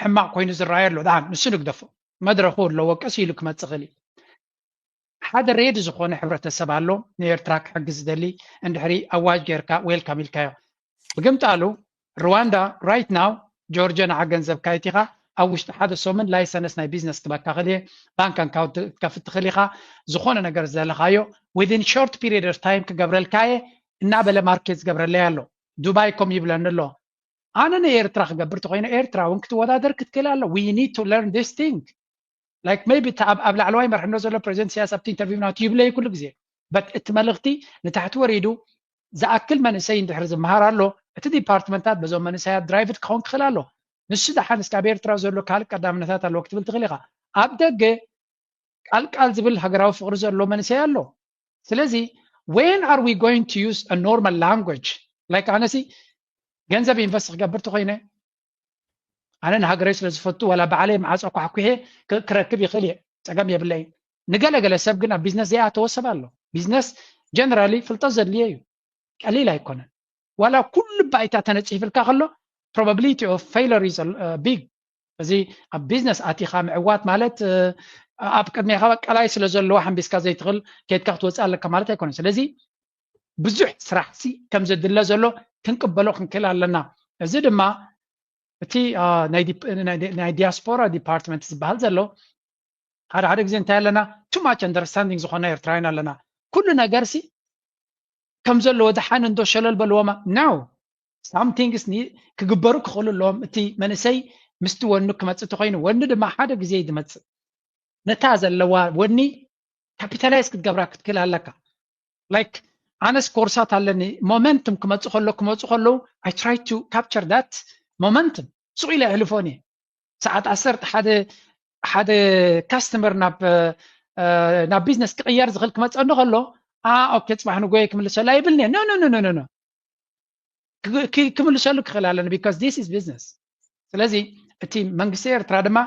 ሕማቕ ኮይኑ ዝረኣየ ኣሎ ደሓን ንሱ ንግደፎ መድረኹ ኣለዎ ቀስ ኢሉ ክመፅእ ክእል ሓደ ሬድ ዝኾነ ሕብረተሰብ ኣሎ ንኤርትራ ክሕግዝ ዝደሊ እንድሕሪ ኣዋጅ ጌርካ ዌልካም ኢልካዮ ብግምጣሉ ሩዋንዳ right now ጆርጆ ንዓ ገንዘብካ ይቲኻ ኣብ ውሽጢ ሓደ ሰሙን ላይሰንስ ናይ ቢዝነስ ክበካ ክልየ ባንክ ኣካውንት ክትከፍት ትኽእል ኢኻ ዝኾነ ነገር ዝደለኻዮ within short period of time ክገብረልካ እየ እናበለ ማርኬት ዝገብረለይ ኣሎ ዱባይ ከም ይብለኒ ኣሎ ኣነ ንኤርትራ ክገብር ተኮይነ ኤርትራ እውን ክትወዳደር ክትክእል ኣሎ we need to learn this thing like maybe ኣብ ላዕለዋይ መርሕነት ዘሎ ፕሬዚደንት ኢሳያስ ኣብቲ ኢንተርቪው ናቱ ይብለይ ኩሉ ግዜ but እቲ መልእኽቲ ንታሕቲ ወሪዱ ዝኣክል መንእሰይ እንድሕር ዝመሃር ኣሎ እቲ ዲፓርትመንታት በዞም መንእሰያት ድራይቭድ ክኸውን ክኽእል ኣሎ ንሱ ደሓን እስካብ ኤርትራ ዘሎ ካልእ ቀዳምነታት ኣለዎ ክትብል ትኽእል ኢኻ ኣብ ደገ ቃልቃል ዝብል ሃገራዊ ፍቅሪ ዘሎ መንእሰይ ኣሎ ስለዚ when are we going to use a normal language like ኣነሲ ገንዘብ ኢንቨስት ክገብር ተኮይነ ኣነ ንሃገረይ ስለ ዝፈቱ ዋላ ባዕለይ መዓፆ ኳሕኩሔ ክረክብ ይኽእል እየ ፀገም የብለይ ንገለገለ ሰብ ግን ኣብ ቢዝነስ ዘይኣተወ ሰብ ኣሎ ቢዝነስ ጀነራሊ ፍልጠት ዘድልየ እዩ ቀሊል ኣይኮነን ዋላ ኩሉ ባይታ ተነፂፍልካ ከሎ probability of failure is big እዚ ኣብ ቢዝነስ ኣቲኻ ምዕዋት ማለት ኣብ ቅድሜኻ ቀላይ ስለ ዘለዋ ሓንቢስካ ዘይትኽእል ኬድካ ክትወፅእ ኣለካ ማለት ኣይኮነን ስለዚ ብዙሕ ስራሕ ሲ ከም ዘድለ ዘሎ ክንቅበሎ ክንክእል ኣለና እዚ ድማ እቲ ናይ ዲያስፖራ ዲፓርትመንት ዝበሃል ዘሎ ሓደ ሓደ ግዜ እንታይ ኣለና too much understanding ዝኾና ኤርትራውያን ኣለና ኩሉ ነገር ሲ ከም ዘለዎ ደሓን እንዶ ሸለል በልዎማ now some things ክግበሩ ክኽእሉ ኣለዎም እቲ መንእሰይ ምስቲ ወኑ ክመፅእ ተኮይኑ ወኑ ድማ ሓደ ግዜ እዩ ዝመፅእ ነታ ዘለዋ ወኒ ካፒታላይዝ ክትገብራ ክትክእል ኣለካ like ኣነስ ኮርሳት ኣለኒ momentum ክመፁ ከሎ ክመፁ ከለዉ I try to capture that momentum ሱቕ ኢለ ኣሕልፎን እየ ሰዓት ዓሰርተ ሓደ ሓደ ካስተመር ናብ ናብ ቢዝነስ ክቕየር ዝኽእል ክመፀኒ ከሎ ኦኬ ፅባሕ ንጎየ ክምልሰሉ ኣይብልኒ no no no no no ክምልሰሉ ክኽእል ኣለኒ because this is business ስለዚ እቲ መንግስቲ ኤርትራ ድማ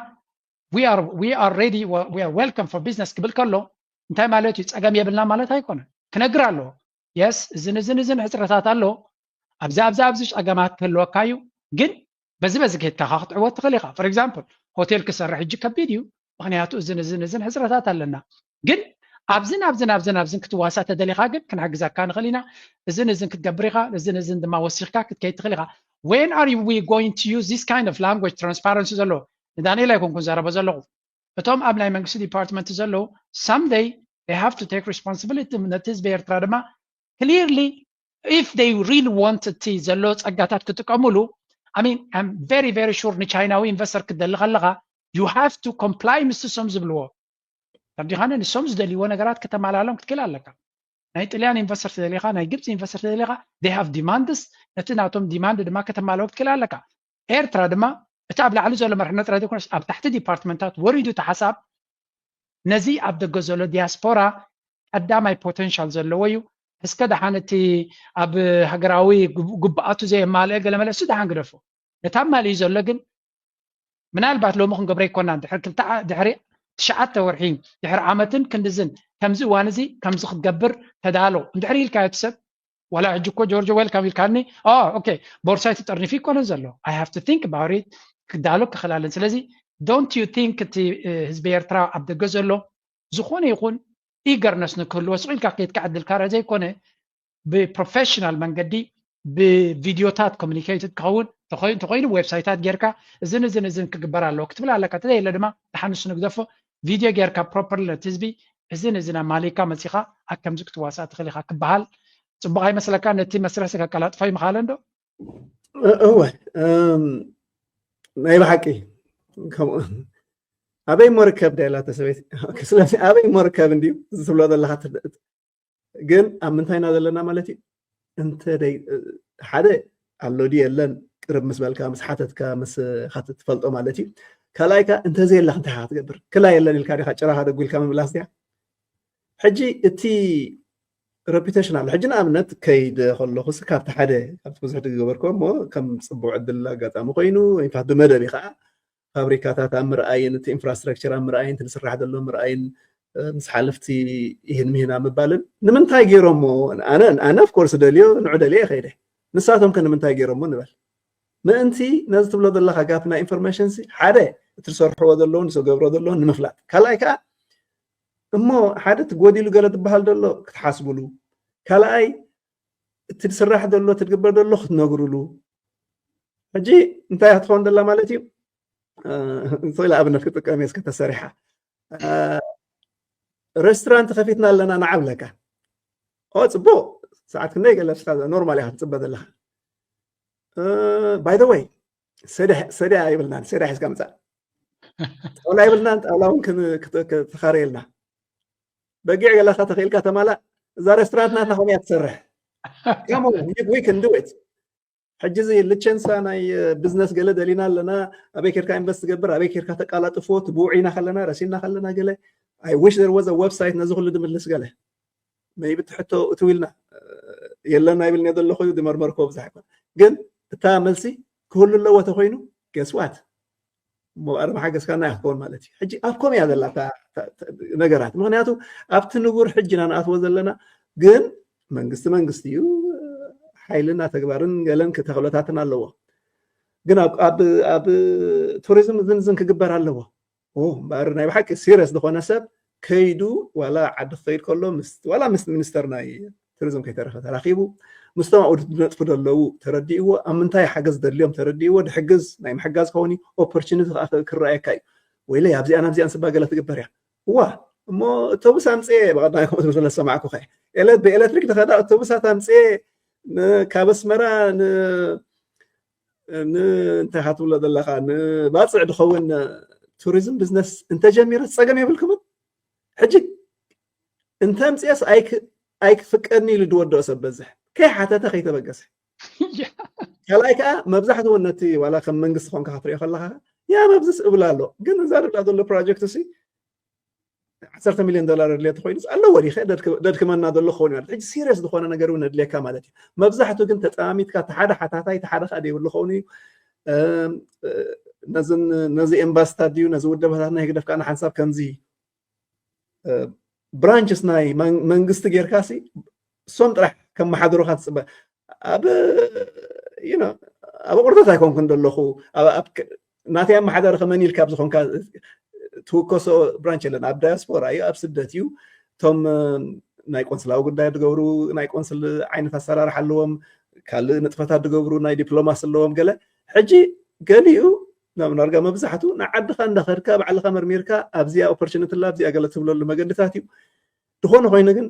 we are we are ready, we are welcome for business ክብል ከሎ እንታይ ማለት እዩ? ጸገም የብልና ማለት ኣይኮነን። ክነግር ኣለዎ። የስ፣ እዝን እዝን እዝን ሕጽረታት ኣሎ፣ ኣብዚ ኣብዚ ኣብዚ ጸገማት ክህልወካ እዩ፣ ግን በዚ በዚ ጌትካ ክትዕወት ትኽእል ኢኻ። For example፣ ሆቴል ክሰርሕ ሕጂ ከቢድ እዩ፣ ምክንያቱ እዝን እዝን እዝን ሕጽረታት ኣለና። ግን ኣብዝን ኣብዝን ኣብዝን ኣብዝን ክትዋሳእ ተደሊኻ ግን ክንሕግዘካ ንኽእል ኢና። እዝን እዝን ክትገብር ኢኻ፣ እዝን እዝን ድማ ወሲኽካ ክትከይድ ትኽእል ኢኻ። When are we going to use this kind of language? Transparency ዘለዎ ንዳንኤል ኣይኮንኩን ዘረበ ዘለኹ። እቶም ኣብ ናይ መንግስቲ ዲፓርትመንት ዘለዉ someday they have to take responsibility። ነቲ ህዝቢ ኤርትራ ድማ clearly if they really want እቲ ዘሎ ጸጋታት ክጥቀሙሉ፣ I mean I'm very very sure ንቻይናዊ ኢንቨስተር ክትደሊ ከለኻ you have to comply ምስ እሶም ዝብልዎ። ተረዲኻኒ? ንሶም ዝደልይዎ ነገራት ከተማላሎም ክትክእል ኣለካ። ናይ ጥልያን ኢንቨስተር ተደሊኻ፣ ናይ ግብፂ ኢንቨስተር ተደሊኻ፣ they have demands፣ ነቲ ናቶም ዲማንድ ድማ ከተማልኦ ክትክእል ኣለካ። ኤርትራ ድማ እቲ ኣብ ላዕሊ ዘሎ መርሕነት ጥራይ ዘይኮነስ ኣብ ታሕቲ ዲፓርትመንታት ወሪዱ እቲ ሓሳብ ነዚ ኣብ ደገ ዘሎ ዲያስፖራ ቀዳማይ ፖተንሻል ዘለዎ እዩ። እስከ ደሓን እቲ ኣብ ሃገራዊ ግብ- ግብኣቱ ዘየማልአ ገለመለ እሱ ደሓን ግደፎ። ነታ ማልዩ ዘሎ ግን ምናልባት ሎሚ ክንገብሮ ይኮናን ድሕሪ ክልተ ዓ- ድሕሪ ትሽዓተ ወርሒ ድሕሪ ዓመትን ክንድዝን ከምዚ እዋን እዚ ከምዚ ክትገብር ተዳሎ እንድሕሪ ኢልካ እቲ ሰብ ዋላ ሕጂ እኮ ጆርጆ ዌልካም ኢልካኒ ኦኬ ቦርሳይ ተጠርኒፉ ይኮነ ዘሎ I have to think about it ክዳሎ ክኽላለን ስለዚ don't you think እቲ ህዝቢ ኤርትራ ኣብ ደገ ዘሎ ዝኾነ ይኹን ኢገርነስ ንክህልዎ ስቕ ኢልካ ከይድካ ዕድልካ ርእ ዘይኮነ ብፕሮፌሽናል መንገዲ ብቪዲዮታት ኮሚኒኬትድ ክኸውን እንተኾይኑ ዌብሳይታት ጌርካ እዝን እዝን እዝን ክግበር ኣለዎ ክትብል ኣለካ ተዘየለ ድማ ተሓንሱ ንግደፎ ቪዲዮ ጌርካ ፕሮፐር ነቲ ህዝቢ እዝን እዝን ኣማሊካ መፂኻ ኣብ ከምዚ ክትዋሳእ ትኽእል ኢኻ ክበሃል ፅቡቕ ኣይመስለካ ነቲ መስርሕ ከቀላጥፎ ይምኻለ እንዶ እወ ናይ ብሓቂ ኣበይ ሞ ርከብ ዳ ኢላቶ ሰበይቲ ስለዚ ኣበይ ሞ ርከብ እንድዩ ዝብሎ ዘለካ ግን ኣብ ምንታይ ኢና ዘለና ማለት እዩ እንተ ሓደ ኣሎ ድዩ የለን ቅርብ ምስ በልካ ምስ ሓተትካ ምስ ትፈልጦ ማለት እዩ ካልኣይ ከ እንተዘየላ እንታይ ኢኻ ትገብር ክላ የለን ኢልካ ዲኻ ጭራኻ ደጉ ኢልካ ምምላስ ድያ ሕጂ እቲ reputation ኣሎ ሕጂ ንኣብነት ከይደ ከለኹ ካብቲ ሓደ ካብቲ ብዙሕ ዝገበርኮ እሞ ከም ፅቡቅ ዕድል ኣጋጣሚ ኮይኑ ኢንፋት ብመደብ ከዓ ፋብሪካታት ኣብ ምርኣይን እቲ ኢንፍራስትራክቸር ኣብ ምርኣይን እቲ ዝስራሕ ዘሎ ምርኣይን ምስ ሓለፍቲ ይህን ምህና ምባልን ንምንታይ ገይሮሞ ኣነ ኣነ ኦፍኮርስ ደልዮ ንዑ ደልየ ከይደ ንሳቶም ከ ንምንታይ ገይሮሞ ንበል ምእንቲ ነዚ ትብሎ ዘለካ ጋፕ ናይ ኢንፎርሜሽን ሓደ እቲ ዝሰርሕዎ ዘለውን ዝገብሮ ዘለውን ንምፍላጥ ካልኣይ ከዓ እሞ ሓደ እቲ ጎዲሉ ገለ ዝበሃል ዘሎ ክትሓስብሉ ካልኣይ እቲ ዝስራሕ ዘሎ እቲ ዝግበር ዘሎ ክትነግርሉ ሕጂ እንታይ ክትኸውን ዘላ ማለት እዩ ስለ ኣብነት ክጥቀም እየ እስከ ተሰሪሓ ሬስቶራንት ከፊትና ኣለና ንዓብለካ ኦ ፅቡቅ ሰዓት ክንደይ ገለ ኖርማል ኢካ ትፅበ ዘለካ ባይ ወይ ሰዲያ ይብልናን ሰዲያ ሒዝካ ምፃእ ጣውላ ይብልናን ጣውላ እውን ተኻረየልና በጊዕ ገለካ ተኽኢልካ ተማላእ እዛ ሬስቶራንት ናትና ከምኡ እያ ትሰርሕ we can do it ሕጂ እዚ ልቸንሳ ናይ ቢዝነስ ገለ ደሊና ኣለና ኣበይ ኬርካ ኢንቨስት ትገብር ኣበይ ኬርካ ተቃላጥፎ ትብውዒና ከለና ረሲና ከለና ገለ I wish there was a website ነዚ ኩሉ ድምልስ ገለ maybe ትሕቶ እትው ኢልና የለና ይብል ዘለኹ ድመርመርኮ ብዛሕ ይኮን ግን እታ መልሲ ክህሉ ኣለዎ ተኮይኑ guess what እሞ ኣርማ ሓገዝካና እያ ክትከውን ማለት እዩ ሕጂ ኣብ ኮም እያ ዘላ ነገራት ምክንያቱ ኣብቲ ንቡር ሕጂ ኢና ንኣትዎ ዘለና ግን መንግስቲ መንግስቲ እዩ ሓይልና ተግባርን ገለን ክተክሎታትን ኣለዎ ግን ኣብ ቱሪዝም ዝንዝን ክግበር ኣለዎ እምበኣር ናይ ብሓቂ ሲሪየስ ዝኾነ ሰብ ከይዱ ዋላ ዓዲ ክኸይድ ከሎ ዋላ ምስ ሚኒስተር ናይ ቱሪዝም ከይተረፈ ተራኪቡ ምስቶም ኣብኡ ዝነጥፉ ዘለዉ ተረዲእዎ ኣብ ምንታይ ሓገዝ ዘድልዮም ተረዲእዎ ድሕግዝ ናይ ምሕጋዝ ከውን ኦፖርቹኒቲ ከዓ ክረኣየካ እዩ ወይለይ ኣብዚኣን ኣብዚኣን ስባ ገለ ትግበር እያ እዋ እሞ እቶብስ ኣምፅኤ ብቐዳማይ ከምኡ ትብል ስለዝሰማዕኩ ከ ብኤሌክትሪክ ዝኸዳ እቶብሳት ኣምፅኤ ካብ ኣስመራ እንታይ ኢኻ ትብሎ ዘለኻ ንባፅዕ ዝኸውን ቱሪዝም ቢዝነስ እንተጀሚረ ፀገም የብልኩምን ሕጂ እንተምፅኤስ ኣይክፍቀድኒ ኢሉ ዝወደኦ ሰብ በዝሕ ከይሓተተ ከይተበገሰ ካልኣይ ከዓ መብዛሕትኡ ነቲ ዋላ ከም መንግስቲ ኮንካ ክትሪኦ ከለካ ያ መብዝስ እብል ኣሎ ግን እዛ ርዳ ዘሎ ፕሮጀክት ሲ ዓሰርተ ሚልዮን ዶላር ኣድልየት ኮይኑ ኣለዎ ዲ ደድክመና ዘሎ ክኸውን ማለት ሕጂ ሲሪየስ ዝኾነ ነገር እውን ኣድልየካ ማለት እዩ መብዛሕትኡ ግን ተጠማሚትካ እቲ ሓደ ሓታታይ እቲ ሓደ ከዓ ዘይብሉ ክኸውን እዩ ነዚ ኤምባስታት ድዩ ነዚ ውደባታት ናይ ህግደፍ ከኣ ንሓንሳብ ከምዚ ብራንችስ ናይ መንግስቲ ጌርካሲ እሶም ጥራሕ ከመሓድሩካ ትፅበ። ኣብ ኣብ ቁርተት ኣይኮንኩን ዘለኹ። ናተይ ኣመሓዳሪ ከመን ኢልካ ኣብ ዝኾንካ ትውከሶ ብራንች የለን። ኣብ ዳያስፖራ እዩ፣ ኣብ ስደት እዩ። እቶም ናይ ቆንስላዊ ጉዳይ ዝገብሩ ናይ ቆንስል ዓይነት ኣሰራርሓ ኣለዎም፣ ካልእ ንጥፈታት ዝገብሩ ናይ ዲፕሎማሲ ኣለዎም። ገለ ሕጂ ገሊኡ ናብ ናርጋ መብዛሕቱ ንዓድኻ እንዳኸድካ ባዕልኻ መርሚርካ ኣብዚኣ ኦፖርቹኒቲ ኣላ ኣብዚኣ ገለ ትብለሉ መገድታት እዩ። ዝኾነ ኮይኑ ግን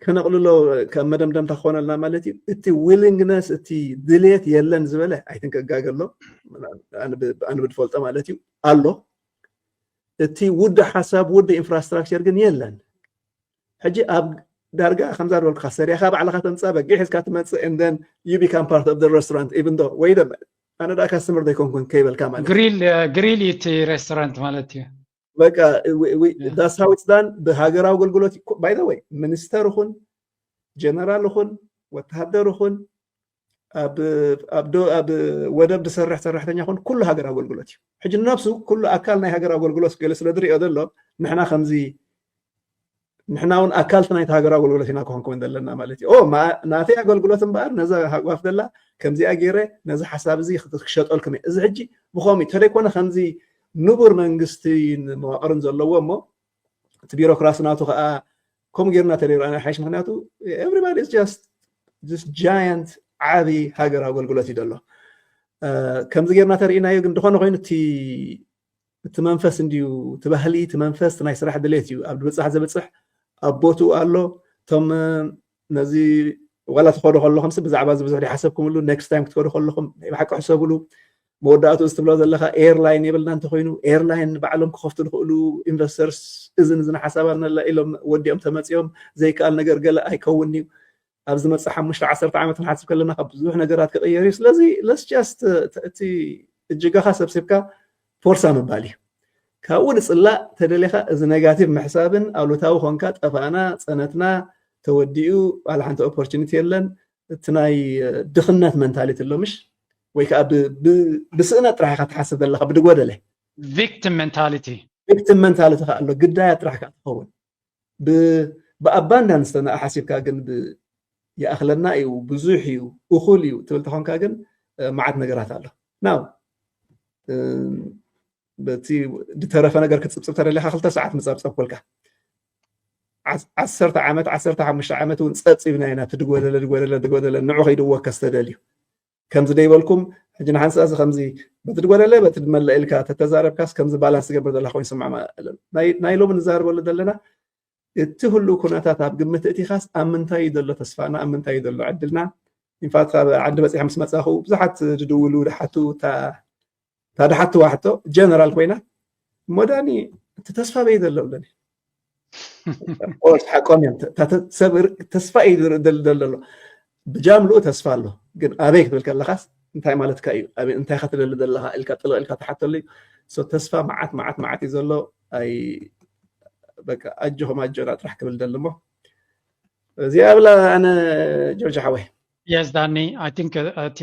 ከነቕልሎ ከም መደምደምታ ክኾነልና ማለት እዩ። እቲ ዊሊንግነስ እቲ ድሌት የለን ዝበለ ኣይትን ከጋገሎ ኣነ ብድፈልጦ ማለት እዩ ኣሎ። እቲ ውድ ሓሳብ ውድ ኢንፍራስትራክቸር ግን የለን። ሕጂ ኣብ ዳርጋ ከምዛ ዝበልኩካ ሰሪያኻ ባዕልኻ ተምፃ በጊዕ ሒዝካ ትመፅእ and then you become part of the restaurant even though ወይ ደመ ኣነ ዳ ካስተመር ዘይኮንኩን ከይበልካ ማለት ግሪል ግሪል እቲ ሬስቶራንት ማለት እዩ። በቃ that's how it's done። ብሃገራዊ ኣገልግሎት by the way ሚኒስተር ይኹን ጀነራል ይኹን ወተሃደር ይኹን ኣብ ወደብ ዝሰርሕ ሰራሕተኛ ይኹን ኩሉ ሃገራዊ ኣገልግሎት እዩ። ሕጂ ነብሱ ኩሉ ኣካል ናይ ሃገራዊ ኣገልግሎት ገለ ስለ ዝሪኦ ዘሎ ንሕና ከምዚ ንሕና እውን ኣካልቲ ናይቲ ሃገራዊ ኣገልግሎት ኢና ክኾንኩም ዘለና ማለት እዩ። ናተይ ኣገልግሎት እምበኣር ነዛ ሃጓፍ ዘላ ከምዚኣ ገይረ ነዚ ሓሳብ እዚ ክሸጠልኩም እየ። እዚ ሕጂ ብኸምኡ ተደይኮነ ከምዚ ንቡር መንግስትን መዋቕርን ዘለዎ እሞ እቲ ቢሮክራሲ ናቱ ከዓ ከምኡ ጌርና ተደይርኣና ሓይሽ። ምክንያቱ everybody is just this giant ዓቢ ሃገር ኣገልግሎት እዩ ዘሎ። ከምዚ ጌርና ተርእናዮ ግን ዝኾነ ኮይኑ እቲ እቲ መንፈስ እንድዩ እቲ ባህሊ እቲ መንፈስ ናይ ስራሕ ድሌት እዩ ኣብ ድብፃሕ ዘብፅሕ ኣብ ቦትኡ ኣሎ። እቶም ነዚ ዋላ ትኸዶ ከለኹም ብዛዕባ እዚ ብዙሕ ሓሰብኩምሉ next time ክትከዱ ከለኹም ናይ ብሓቂ ሕሰብሉ። መወዳእቱ እዚ ትብሎ ዘለካ ኤርላይን የብልና እንተኮይኑ ኤርላይን ባዕሎም ክኸፍቱ ዝኽእሉ ኢንቨስተርስ እዝን እዝን ሓሳብ ኣለና ኢሎም ወዲኦም ተመፂኦም ዘይከኣል ነገር ገለ ኣይከውን እዩ። ኣብ ዝመፅእ ሓሙሽተ ዓሰርተ ዓመት ክንሓስብ ከለና ካብ ብዙሕ ነገራት ክቕየር እዩ። ስለዚ let's just እቲ እጅጋኻ ሰብሲብካ ፎርሳ ምባል እዩ። ካብኡ ንፅላእ ተደሊኻ እዚ ኔጋቲቭ ምሕሳብን ኣሉታዊ ኮንካ ጠፋእና ፀነትና ተወዲኡ ዋላ ሓንቲ ኦፖርቹኒቲ የለን። እቲ ናይ ድኽነት መንታሊቲ ኣሎ ምሽ ወይ ከዓ ብስእነት ጥራሕ ኢኻ ትሓስብ ዘለካ ብድጎደለ ቪክቲም መንታሊቲ ቪክቲም መንታሊቲ ከዓ ኣሎ ግዳያት ጥራሕ ከዓ ትኸውን ብኣባንዳንስ ተነኣ ሓሲብካ ግን ይኣኽለና እዩ ብዙሕ እዩ እኹል እዩ ትብል ተኾንካ ግን መዓት ነገራት ኣሎ ናው በቲ ዝተረፈ ነገር ክትፅብፅብ ተደሊካ ክልተ ሰዓት ምፀብፀብኩልካ ዓሰርተ ዓመት ዓሰርተ ሓሙሽተ ዓመት እውን ፀብፂብና ኢና ትድጎደለ ድጎደለ ድጎደለ ንዑ ከይድወከስ ተደልዩ ከምዚ ደይበልኩም ሕጂ ንሓንሳእ እዚ ከምዚ በቲ ድጎደለ በቲ ድመለእ ኢልካ ተተዛረብካስ ከምዚ ባላንስ ትገብር ዘላ ኮይኑ ስማዕ ናይ ሎሚ ንዛረበሉ ዘለና እቲ ህሉው ኩነታት ኣብ ግምት እቲኻስ ኣብ ምንታይ እዩ ዘሎ ተስፋና ኣብ ምንታይ እዩ ዘሎ ዕድልና ኢንፋክት ካብ ዓዲ በፂሐ ምስ መፃኹ ብዙሓት ዝድውሉ ድሓቱ እታ ድሓትዋ ሕቶ ጀነራል ኮይና እሞ ዳኒ እቲ ተስፋ በይ ዘሎ ብለኒ ሓቆም እዮም ሰብ ተስፋ እዩ ዘሎ ብጃምልኡ ተስፋ ኣሎ ግን ኣበይ ክትብል ከለኻስ እንታይ ማለትካ እዩ እንታይ ከትደሊ ዘለኻ ኢልካ ጥልቕ ኢልካ ትሓተሉ እዩ ተስፋ መዓት መዓት መዓት እዩ ዘሎ ኣይ በቃ ኣጆኹም ኣጆና ጥራሕ ክብል ደሊ እሞ እዚኣ ብላ ኣነ ጆርጅ ሓወይ የስ ዳኒ ኣይ ቲንክ እቲ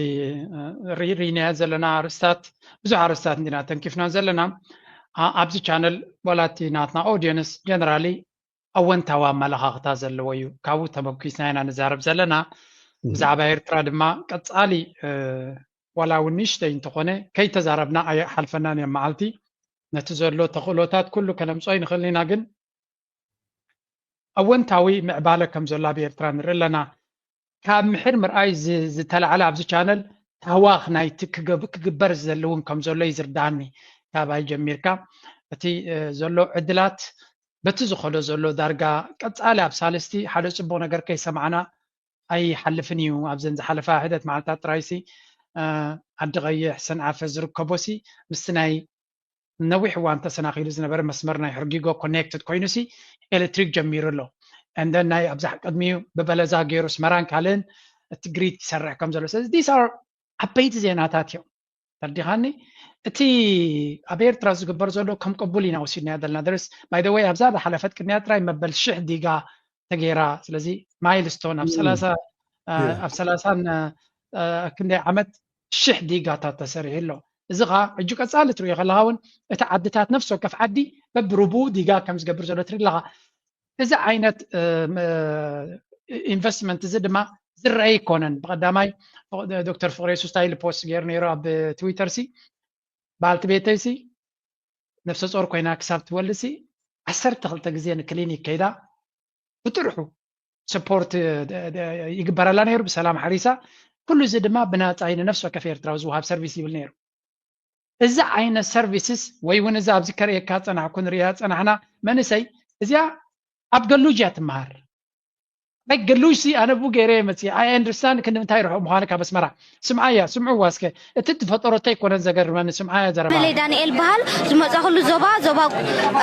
ሪሪናያ ዘለና ኣርስታት ብዙሕ ኣርስታት እንዲና ተንኪፍና ዘለና ኣብዚ ቻነል ዋላ እቲ ናትና ኦዲየንስ ጀነራሊ ኣወንታዊ ኣመለኻኽታ ዘለዎ እዩ ካብኡ ተመኪስና ኢና ንዛረብ ዘለና ብዛዕባ ኤርትራ ድማ ቀፃሊ ዋላ እውን ንእሽተይ እንተኾነ ከይተዛረብና ኣይሓልፈናን እዮም መዓልቲ ነቲ ዘሎ ተኽእሎታት ኩሉ ከነምፅኦ ይንኽእል ኢና ግን ኣወንታዊ ምዕባለ ከም ዘሎ ኣብ ኤርትራ ንርኢ ኣለና ካብ ምሕር ምርኣይ ዝተላዕለ ኣብዚ ቻነል ታህዋኽ ናይቲ ክግበር ዘለውን ከም ዘሎ ይዝርዳኒ ካባይ ጀሚርካ እቲ ዘሎ ዕድላት በቲ ዝኸዶ ዘሎ ዳርጋ ቀፃሊ ኣብ ሳልስቲ ሓደ ፅቡቅ ነገር ከይሰማዕና ኣይሓልፍን እዩ ኣብዘን ዝሓለፋ ሕደት መዓልታት ጥራይሲ ዓዲ ቀይሕ ሰንዓፈ ዝርከቦሲ ምስቲ ናይ ነዊሕ እዋን ተሰናኺሉ ዝነበረ መስመር ናይ ሕርጊጎ ኮኔክትድ ኮይኑሲ ኤሌክትሪክ ጀሚሩ ኣሎ እንደ ናይ ኣብዛ ቅድሚኡ ብበለዛ ገይሩ ስመራን ካልእን እቲ ግሪድ ይሰርሕ ከም ዘሎ ስለዚ ዲስ ኣር ዓበይቲ ዜናታት እዮም ተርዲኻኒ እቲ ኣብ ኤርትራ ዝግበር ዘሎ ከም ቅቡል ኢና ወሲድናዮ ዘለና ደርስ ባይ ወይ ኣብዛ ዝሓለፈት ቅድሚያ ጥራይ መበል ሽሕ ዲጋ ተገይራ ስለዚ ማይልስቶን ኣብ ሰላሳ ኣብ ሰላሳን ክንደይ ዓመት ሽሕ ዲጋታት ተሰሪሑ ኣሎ እዚ ኸዓ ሕጂ ቀፃሊ ትሪኦ ከለኻ እውን እቲ ዓድታት ነፍሲ ወከፍ ዓዲ በብሩቡ ዲጋ ከም ዝገብር ዘሎ ትርኢ ኣለኻ። እዚ ዓይነት ኢንቨስትመንት እዚ ድማ ዝረአ ኣይኮነን። ብቐዳማይ ዶክተር ፍቕረ የሱስ እንታይ ኢሉ ፖስት ገይሩ ነይሩ ኣብ ትዊተር ሲ፣ በዓልቲ ቤተይ ሲ ነፍሰ ጾር ኮይና ክሳብ ትወልድ ሲ ዓሰርተ ክልተ ግዜ ንክሊኒክ ከይዳ ብጥርሑ ሰፖርት ይግበረላ ነይሩ፣ ብሰላም ሓሪሳ። ኩሉ እዚ ድማ ብናጻ እዩ ንነፍሲ ወከፍ ኤርትራዊ ዝወሃብ ሰርቪስ ይብል ነይሩ። እዚ ዓይነት ሰርቪስስ ወይ እውን እዚ ኣብዚ ከርእየካ ጸናሕኩ ንርእያ ጸናሕና መንእሰይ እዚኣ ኣብ ገሉጅ እያ ትመሃር። ናይ ገሉጅ ሲ ኣነ ብኡ ገይረ እየ መጽእ። ኣይ ኣንደርስታንድ ክንዲ ምንታይ ርሑቕ ምዃኑ ካብ ኣስመራ። ስምዓያ፣ ስምዕዋ እስከ። እቲ ዝፈጠሮ እንታይ ኣይኮነን ዘገርመኒ፣ ስምዓያ ዘረባ። መለይ ዳንኤል በሃል። ዝመጻኹሉ ዞባ፣ ዞባ፣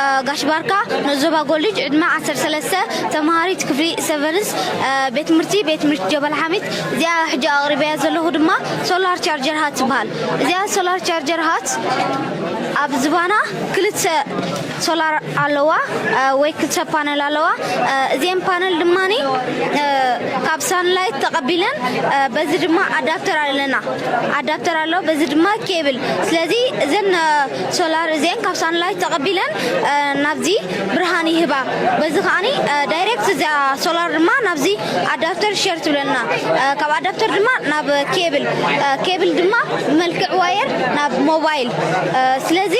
እ፣ ጋሽ ባርካ፣ ንዞባ ጎልጅ፣ ዕድመ ዓሰርተ ሰለስተ፣ ተመሃሪት ክፍሊ ሰቨንስ፣ እ፣ ቤት ትምህርቲ፣ ቤት ትምህርቲ ጀበል ሓሚድ። እዚኣ ሕጂ ኣቕሪበያ ዘለኹ ድማ ሶላር ቻርጀር ሃት ትበሃል። እዚኣ ሶላር ቻርጀር ሃት ኣብ ዝባና ክልተ ሶላር ኣለዋ፣ እ፣ ወይ ክልተ ፓነል ኣለዋ። እ፣ እዚአን ፓነል ድማኒ፣ እ፣ ካብ ሳንላይት ተቐቢለን፣ እ፣ በዚ ድማ ኣዳፕተር ኣለና። ኣዳፕተር ኣሎ፣ በዚ ድማ ኬብል። ስለዚ እዘን፣ እ፣ ሶላር እዚአን ካብ ሳንላይት ተቐቢለን፣ እ፣ ናብዚ ብርሃን ይህባ። በዚ ከዓኒ፣ እ፣ ዳይሬክት እዚኣ ሶላር ድማ ናብዚ ኣዳፕተር ሸር ትብለና። እ፣ ካብ ኣዳፕተር ድማ ናብ ኬብል፣ እ፣ ኬብል ድማ ብመልክዕ ዋየር ናብ ሞባይል። እ፣ ስለዚ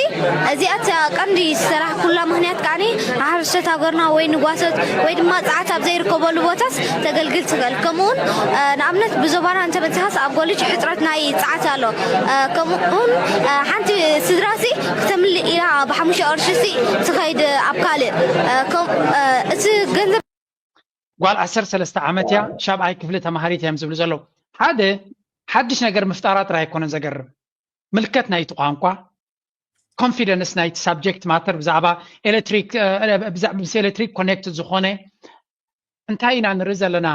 እዚኣ እታ ቀንዲ ዝሰራሕኩላ ምኽንያት ከዓኒ ሓረስቶት ሃገርና ወይ ንጓሶት ወይ ድማ ጸዓት ኣብ ዘይርከበሉ ቦታስ ተገልግል ትኽእል። ከምኡውን፣ እ፣ ንኣብነት ብዞባና እንተበጺሐስ ኣብ ጎልጅ ሕጽረት ናይ ጸዓት ኣሎ። እ፣ ከምኡውን፣ እ፣ ሓንቲ ስድራሲ ክተምልእ ኢላ ብሓሙሽተ ቅርሺሲ ትኸይድ ኣብ ካልእ። እ፣ ከም-፣ እ፣ እቲ ገንዘብ ጓል ዓሰርተ ሰለስተ ዓመት እያ፣ ሻብዓይ ክፍሊ ተማሃሪት እዮም ዝብሉ ዘለዉ። ሓደ ሓድሽ ነገር ምፍጣራ ጥራይ ኣይኮነን ዘገርም፣ ምልከት ናይቲ ቋንቋ፣ ኮንፊደንስ ናይቲ ሳብጀክት ማተር ብዛዕባ ኤሌክትሪክ፣ እ፣ ብዛ-፣ ምስ ኤሌክትሪክ ኮኔክት ዝኾነ እንታይ ኢና ንርኢ ዘለና?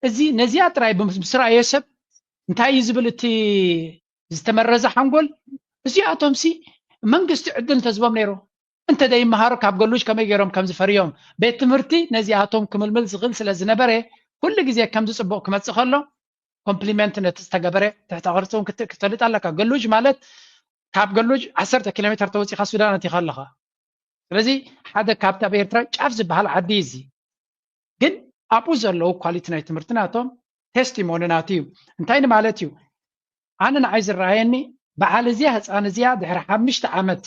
እዚ ነዚኣ ጥራይ ብምስ-፣ ምስ ረኣየ ሰብ እንታይ እዩ ዝብል እቲ ዝተመረዘ ሓንጎል? እዚኣቶም ሲ መንግስቲ ዕድል እንተዝቦም ነይሩ እንተ ደይመሃሩ ካብ ገሉጅ ከመይ ገይሮም ከም ዝፈርዮም ቤት ትምህርቲ ነዚኣቶም ክምልምል ዝኽእል ስለ ዝነበረ ኩሉ ግዜ ከምዚ ጽቡቕ ክመጽእ ከሎ ኮምፕሊመንት ነቲ ዝተገበረ ትሕተ ቅርጺ እውን ክት-፣ ክተልጥ ኣለካ። ገሉጅ ማለት ካብ ገሉጅ ዓሰርተ ኪሎ ሜትር ተወጺኻ ሱዳን ኣቲኻ ኣለኻ። ስለዚ ሓደ ካብቲ ኣብ ኤርትራ ጫፍ ዝበሃል ዓዲ እዩ እዚ። ግን ኣብኡ ዘለዉ ኳሊቲ ናይ ትምህርቲ ናቶም ቴስቲሞኒ ናቱ እዩ። እንታይ ንማለት እዩ? ኣነ ንዓይ ዝረኣየኒ በዓል እዚኣ ህፃን እዚኣ ድሕሪ ሓሙሽተ ዓመት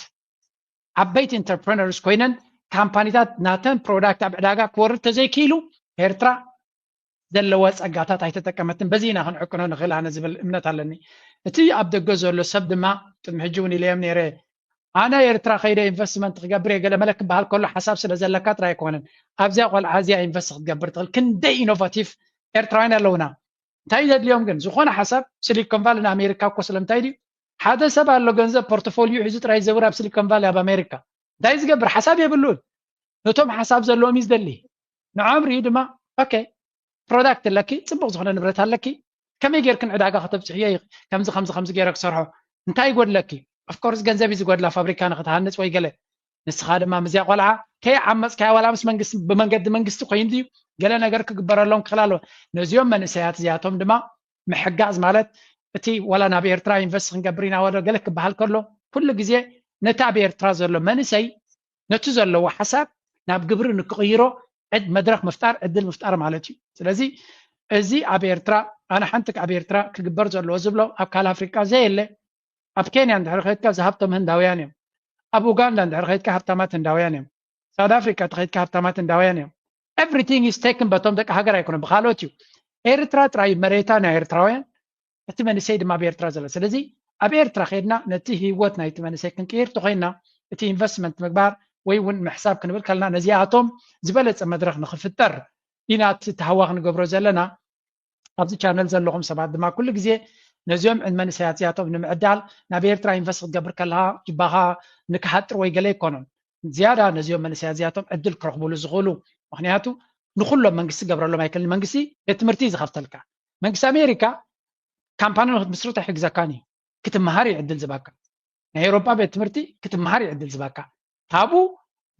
ዓበይቲ ኢንተርፕረነርስ ኮይነን ካምፓኒታት ናተን ፕሮዳክት ኣብ ዕዳጋ ክወርድ ተዘይክኢሉ ኤርትራ ዘለዋ ጸጋታት ኣይተጠቀመትን። በዚ ኢና ክንዕቅኖ ንኽእል ኣነ ዝብል እምነት ኣለኒ። እቲ ኣብ ደገ ዘሎ ሰብ ድማ ቅድሚ ሕጂ እውን ኢለዮም ነይረ፣ ኣነ ኤርትራ ከይደ ኢንቨስትመንት ክገብር እየ ገለ መለ ክበሃል ከሎ ሓሳብ ስለ ዘለካ ጥራይ ኣይኮነን። ኣብዚኣ ቆልዓ እዚኣ ኢንቨስት ክትገብር ትኽእል። ክንደይ ኢኖቫቲቭ ኤርትራውያን ኣለውና። እንታይ ዘድልዮም ግን? ዝኾነ ሓሳብ ሲሊኮን ቫሊ ንኣሜሪካ እኮ ስለምንታይ ድዩ? ሓደ ሰብ ኣሎ ገንዘብ ፖርትፎሊዮ ሒዙ ጥራይ ዝዘውር ኣብ ሲሊኮን ቫሊ ኣብ ኣሜሪካ። እንታይ ዝገብር? ሓሳብ የብሉን። ነቶም ሓሳብ ዘለዎም እዩ ዝደሊ። ንዖም ርእዩ ድማ፣ ኦኬ፣ ፕሮዳክት ኣለኪ፣ ጽቡቕ ዝኾነ ንብረት ኣለኪ፣ ከመይ ጌርክን ዕዳጋ ከተብጽሕዮ ኢኺ? ከምዚ፣ ከምዚ፣ ከምዚ ጌረ ክሰርሖ። እንታይ ይጎድለኪ? ኦፍኮርስ ገንዘብ እዩ ዝጎድላ ፋብሪካ ንኽትሃንጽ ወይ ገለ። ንስኻ ድማ ምስዚኣ ቆልዓ ከይዓመጽካያ ዋላ ምስ መንግስቲ፣ ብመንገዲ መንግስቲ ኮይኑ ድዩ ገለ ነገር ክግበረሎም ክኽእል ኣለዎ። ነዚኦም መንእሰያት እዚኣቶም ድማ ምሕጋዝ ማለት እቲ ዋላ ናብ ኤርትራ ኢንቨስት ክንገብር ኢና ወደ ገለ ክበሃል ከሎ ኩሉ ግዜ ነቲ ኣብ ኤርትራ ዘሎ መንእሰይ ነቲ ዘለዎ ሓሳብ ናብ ግብሪ ንክቕይሮ ዕድ-፣ መድረኽ ምፍጣር፣ ዕድል ምፍጣር ማለት እዩ። ስለዚ እዚ ኣብ ኤርትራ፣ ኣነ ሓንቲ ኣብ ኤርትራ ክግበር ዘለዎ ዝብሎ ኣብ ካልእ ኣፍሪቃ ዘየለ፣ ኣብ ኬንያ እንድሕር ከድካ ዝሃብቶም ህንዳውያን እዮም። ኣብ ኡጋንዳ እንድሕር ከድካ ሃብታማት ህንዳውያን እዮም። ሳውት ኣፍሪካ ተኸድካ ሃብታማት ህንዳውያን እዮም። ኤቭሪቲንግ ኢዝ ቴክን በቶም ደቂ ሃገር ኣይኮነን፣ ብካልኦት እዩ። ኤርትራ ጥራይ መሬታ ናይ ኤርትራውያን፣ እቲ መንእሰይ ድማ ኣብ ኤርትራ ዘሎ። ስለዚ ኣብ ኤርትራ ከድና ነቲ ህይወት ናይቲ መንእሰይ ክንቅይር ተኾይንና እቲ ኢንቨስትመንት ምግባር ወይ እውን ምሕሳብ ክንብል ከለና ነዚኣቶም ዝበለጸ መድረኽ ንኽፍጠር ኢና እቲ ተሃዋ ክንገብሮ ዘለና። ኣብዚ ቻነል ዘለኹም ሰባት ድማ ኩሉ ግዜ ነዚኦም መንእሰያት እዚኣቶም ንምዕዳል ናብ ኤርትራ ኢንቨስት ክትገብር ከለኻ ጅባኻ ንክሃጥር ወይ ገለ ኣይኮኑን። ዝያዳ ነዚኦም መንእሰያት እዚኣቶም ዕድል ክረኽቡሉ ዝኽእሉ፣ ምኽንያቱ ንኹሎም መንግስቲ ክገብረሎም ኣይክእልን። መንግስቲ ቤት ትምህርቲ እዩ ዝኸፍተልካ። መንግስቲ ኣሜሪካ ካምፓኒ ንክትምስርቶ ኣይሕግዘካን እዩ። ክትመሃር እዩ ዕድል ዝበካ። ናይ ኤውሮጳ ቤት ትምህርቲ ክትመሃር እዩ ዕድል ዝበካ። ካብኡ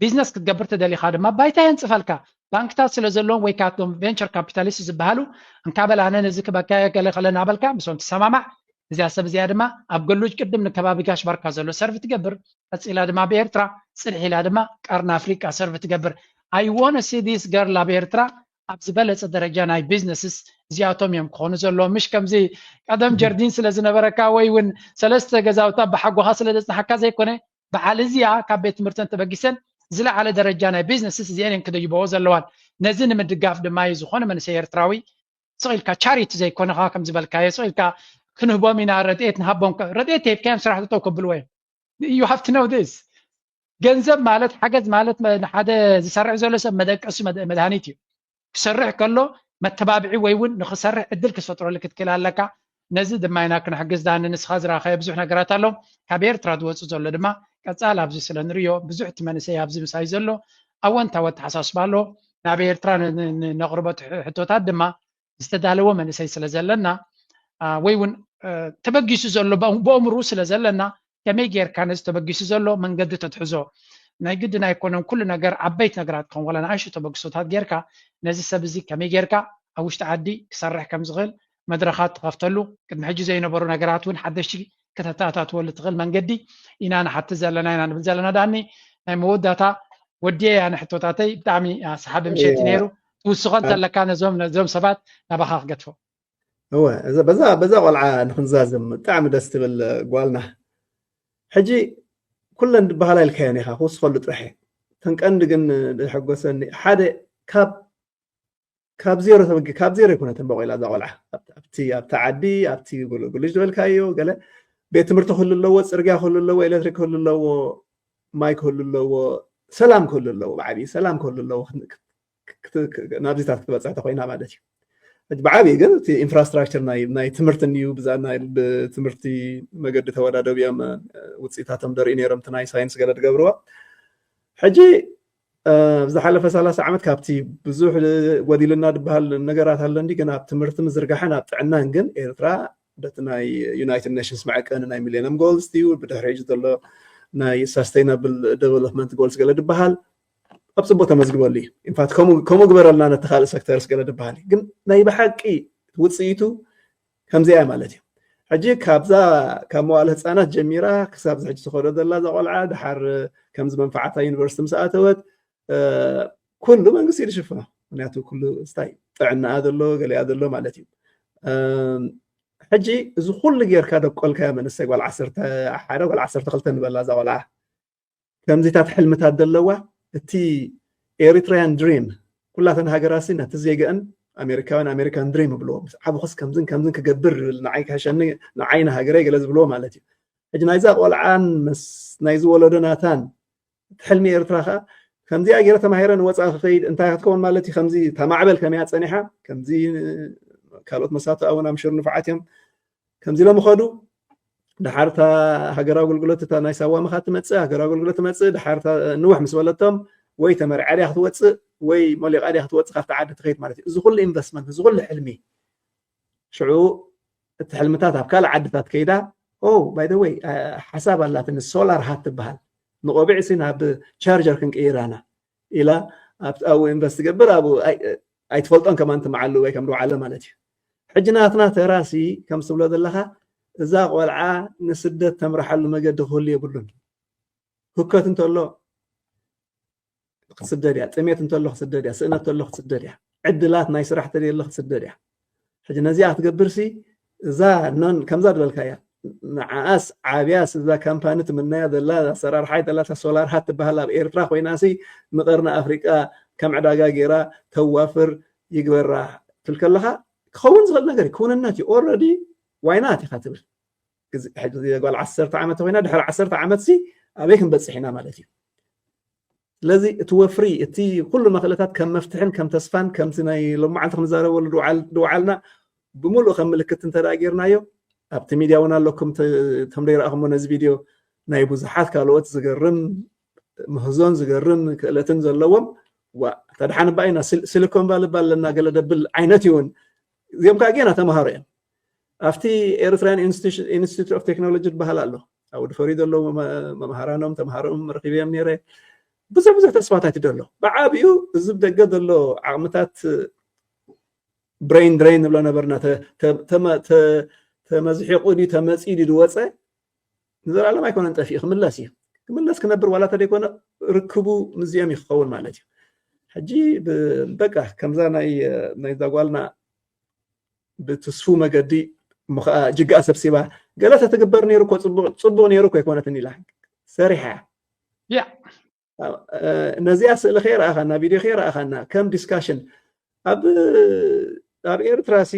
ቢዝነስ ክትገብር ተደሊኻ ድማ ባይታ የንጽፈልካ። ባንክታት ስለ ዘለዎም ወይ ካቶም ቬንቸር ካፒታሊስት ዝበሃሉ እንካ በል ኣነ ነዚ ክበካ እየ ገለ ከለ እናበልካ ምስኦም ትሰማማዕ። እዚኣ ሰብ እዚኣ ድማ ኣብ ገሉጅ ቅድም ንከባቢ ጋሽ ባርካ ዘሎ ሰርቭ ትገብር፣ ቀፂላ ድማ ኣብ ኤርትራ፣ ፅድሕ ኢላ ድማ ቀርኒ ኣፍሪቃ ሰርቭ ትገብር። I wanna see this girl ኣብ ኤርትራ ኣብ ዝበለፀ ደረጃ ናይ ቢዝነስስ እዚኣቶም እዮም ክኾኑ ዘለዎም። ምሽ ከምዚ ቀደም ጀርዲን ስለ ዝነበረካ ወይ እውን ሰለስተ ገዛውታ ብሓጎኻ ስለ ዘፅናሓካ ዘይኮነ፣ በዓል እዚኣ ካብ ቤት ትምህርተን ተበጊሰን ዝለዓለ ደረጃ ናይ ቢዝነስስ እዚአን እየን ክደይበዎ ዘለዋን። ነዚ ንምድጋፍ ድማ እዩ ዝኾነ መንእሰይ ኤርትራዊ ስቕ ኢልካ ቻሪቲ ዘይኮነኻ ከም ዝበልካዮ ስቕ ኢልካ ክንህቦም ኢና፣ ረድኤት ንሃቦም። ረድኤት ተሂብካዮም ስራሕ ጠጠው ከብልዎ እዮም። You have to know this። ገንዘብ ማለት፣ ሓገዝ ማለት ንሓደ ዝሰርሕ ዘሎ ሰብ መደቀሱ መድሃኒት እዩ። ክሰርሕ ከሎ መተባብዒ ወይ እውን ንክሰርሕ ዕድል ክትፈጥረሉ ክትክእል ኣለካ። ነዚ ድማ ኢና ክንሕግዝ ዳኒ። ንስኻ ዝረኣኻዮ ብዙሕ ነገራት ኣሎ። ካብ ኤርትራ ዝወፁ ዘሎ ድማ ቀፃል ኣብዚ ስለ ንሪኦ ብዙሕ እቲ መንእሰይ ኣብዚ ምሳይ ዘሎ ኣወንታዊ ኣተሓሳስባ ኣሎ። ናብ ኤርትራ ነቕርቦ ሕቶታት ድማ ዝተዳለወ መንእሰይ ስለ ዘለና ወይ እውን ተበጊሱ ዘሎ ብኣእምርኡ ስለ ዘለና ከመይ ጌርካ ነዚ ተበጊሱ ዘሎ መንገዲ ተትሕዞ? ናይ ግድን ኣይኮነን ኩሉ ነገር ዓበይቲ ነገራት ክኸውን፣ ዋላ ንኣሽቱ ተበግሶታት ጌርካ ነዚ ሰብ እዚ ከመይ ጌርካ ኣብ ውሽጢ ዓዲ ክሰርሕ ከም ዝኽእል መድረኻት ትኸፍተሉ፣ ቅድሚ ሕጂ ዘይነበሩ ነገራት እውን ሓደሽቲ ከተተኣታትወሉ ትኽእል መንገዲ ኢና ንሓትት ዘለና ኢና ንብል ዘለና። ዳኒ፣ ናይ መወዳእታ ወዲየ እያ ንሕቶታተይ። ብጣዕሚ ሰሓቢ ምሸት ነይሩ። ትውስኾ እንተለካ ነዞም ነዞም ሰባት ናባኻ ክገድፎ። እወ፣ በዛ በዛ ቆልዓ ንክንዛዘም። ብጣዕሚ ደስ ትብል ጓልና። ሕጂ ኩለን ዝበሃላ ኢልካየን ኢኻ፣ ክውስኸሉ ጥራሕ። እተን ቀንዲ ግን ዘሐጎሰኒ ሓደ ካብ ካብ ዜሮ ተበጊ ካብ ዜሮ ኣይኮነትን በቂላ እዛ ቆልዓ። ኣብቲ ኣብቲ ዓዲ ኣብቲ ጉልጅ ዝበልካዮ ገለ ቤት ትምህርቲ ክህሉ ኣለዎ፣ ፅርግያ ክህሉ ኣለዎ፣ ኤሌክትሪክ ክህሉ ኣለዎ፣ ማይ ክህሉ ኣለዎ፣ ሰላም ክህሉ ኣለዎ፣ ብዓብዪ ሰላም ክህሉ ኣለዎ። ናብዚታት ክትበፅሕ ተኮይና ማለት እዩ። ብዓብዪ ግን እቲ ኢንፍራስትራክቸር ናይ ትምህርቲ እዩ፣ ብዛ ናይ ትምህርቲ መገዲ ተወዳደቢኦም ውፅኢታቶም ደርኢ ነይሮም፣ እቲ ናይ ሳይንስ ገለ ትገብርዎ። ሕጂ ዝሓለፈ ሰላሳ ዓመት ካብቲ ብዙሕ ጎዲሉና ዝበሃል ነገራት ኣሎ እንዲ፣ ግን ኣብ ትምህርቲ ምዝርጋሕን ኣብ ጥዕናን ግን ኤርትራ በቲ ናይ ዩናይትድ ኔሽንስ መዐቀኒ ናይ ሚሌኒየም ጎልስ እዩ፣ ብድሕሪ ሕጂ ዘሎ ናይ ሳስቴይናብል ዴቨሎፕመንት ጎልስ ገለ ዝበሃል ኣብ ፅቡቅ ተመዝግበሉ እዩ። ኢንፋክት ከምኡ ግበረልና ነቲ ካልእ ሴክተርስ ገለ ዝበሃል እዩ። ግን ናይ ብሓቂ ውፅኢቱ ከምዚኣ ማለት እዩ። ሕጂ ካብዛ ካብ መዋእለ ህፃናት ጀሚራ ክሳብ ሕጂ ዝኸዶ ዘላ እዛ ቆልዓ ድሓር ከምዚ መንፋዓታ ዩኒቨርሲቲ ምስ ኣተወት ኩሉ መንግስቲ እዩ ዝሽፍኖ። ምክንያቱ ኩሉ ስታይ ጥዕናኣ ዘሎ ገሊኣ ዘሎ ማለት እዩ። ሕጂ እዚ ኩሉ ጌርካ ደቆልካያ መንእሰይ ጓል ዓሰርተ ሓደ ጓል ዓሰርተ ክልተ ንበላ እዛ ቆልዓ ከምዚታት ሕልምታት ዘለዋ እቲ ኤሪትራያን ድሪም ኩላተን ሃገራት ነቲ ዜገአን ኣሜሪካውያን ኣሜሪካን ድሪም ይብልዎ። ምስ ዓበኹስ ከምዝን ከምዝን ክገብር ዝብል ንዓይ ክሕሸኒ ንዓይ ንሃገረይ ገለ ዝብልዎ ማለት እዩ። ሕጂ ናይዛ ቆልዓን ምስ ናይዚ ወለዶ ናታን እቲ ሕልሚ ኤርትራ ከዓ ከምዚኣ ገይረ ተማሂረ ንወፃኢ ክኸይድ እንታይ ክትከውን ማለት እዩ? ከምዚ ተማዕበል ከመያ ፀኒሓ ከምዚ ካልኦት መሳቱ እውን ኣምሽር ንፉዓት እዮም ከምዚ ኢሎም ኸዱ። ድሓር እታ ሃገራዊ ኣገልግሎት እታ ናይ ሳዋ ምኻድ ትመፅእ፣ ሃገራዊ ኣገልግሎት ትመፅእ። ድሓር እታ ንውሕ ምስ በለቶም ወይ ተመርዓ ድያ ክትወፅእ ወይ ሞሊቓ ድያ ክትወፅእ ካብቲ ዓዲ ትኸይድ ማለት እዩ። እዚ ኩሉ ኢንቨስትመንት፣ እዚ ኩሉ ሕልሚ ሽዑ እቲ ሕልምታት ኣብ ካልእ ዓድታት ከይዳ ኦ ባይ ወይ ሓሳብ ኣላትኒ ሶላር ሃት ትበሃል ንቆቢዕ ሲ ናብ ቻርጀር ክንቅይራና ኢላ ኣብኡ ኢንቨስት ትገብር ኣብኡ ኣይትፈልጦን ከማን ትመዓሉ ወይ ከም ድውዓለ ማለት እዩ። ሕጂ ናትና ተራሲ ከም ትብሎ ዘለኻ እዛ ቆልዓ ንስደት ተምርሓሉ መገዲ ክህሉ የብሉን። ህከት እንተሎ ክትስደድ እያ፣ ጥሜት እንተሎ ክትስደድ እያ፣ ስእነት እንተሎ ክትስደድ እያ፣ ዕድላት ናይ ስራሕ ተደየሎ ክትስደድ እያ። ሕጂ ነዚኣ ክትገብርሲ እዛ ኖን ከምዛ ዝበልካያ ንዓኣስ ዓብያስ እዛ ካምፓኒ ትምነያ ዘላ ኣሰራርሓይ ዘላ እታ ሶላር ሃት ትበሃል ኣብ ኤርትራ ኮይናሲ ንቀርኒ ኣፍሪቃ ከም ዕዳጋ ገይራ ተዋፍር ይግበራ ትብል ከለኻ ክኸውን ዝኽእል ነገር እዩ። ክውንነት እዩ። ኦልረዲ ዋይናት ኢኻ ትብል። ጓል ዓሰርተ ዓመት ኮይና ድሕሪ ዓሰርተ ዓመት ሲ ኣበይ ክንበፅሕ ኢና ማለት እዩ። ስለዚ እቲ ወፍሪ እቲ ኩሉ መኽእለታት ከም መፍትሕን ከም ተስፋን ከምቲ ናይ ሎማዓንቲ ክንዛረበሉ ድውዓልና ብምሉእ ከም ምልክት እንተ ጌርናዮ ኣብቲ ሚድያ እውን ኣለኩም ተምደይ ረኣኹሞ ነዚ ቪድዮ ናይ ብዙሓት ካልኦት ዝገርም ምህዞን ዝገርም ክእለትን ዘለዎም ዋ ተድሓን ባይና ሲሊኮን ቫሊ ኣለና ገለ ደብል ዓይነት ይውን እዚኦም ከዓ ጌና ተምሃሮ እዮም ኣብቲ ኤርትራን ኢንስቲትዩት ኦፍ ቴክኖሎጂ ዝበሃል ኣሎ ኣብ ድፈሪ ዘለዉ መምሃራኖም ተምሃሮም ረኪበዮም ነይረ ብዙሕ ብዙሕ ተስፋታት ይደሎ ብዓብኡ እዚ ደገ ዘሎ ዓቕምታት ብሬን ድሬን ንብሎ ነበርና ተመዝሒቑ ድዩ ተመፂኡ ድዩ ዝወፀ ንዘለኣለም ኣይኮነን ጠፊኡ፣ ክምለስ እዩ። ክምለስ ክነብር ዋላ ተደይኮነ ርክቡ ምስዚኦም እዩ ክኸውን ማለት እዩ። ሕጂ በቃ ከምዛ ናይ ናይዛ ጓልና ብትስፉ መገዲ እሞ ከዓ ጅግኣ ሰብሲባ ገለ ተትግበር ነይሩ እኮ ፅቡቕ ነይሩ እኮ ኣይኮነትን ኢላ ሰሪሓ እያ። ነዚኣ ስእሊ ከይረኣኻና ቪድዮ ከይረኣኻና ከም ዲስካሽን ኣብ ኣብ ኤርትራ ሲ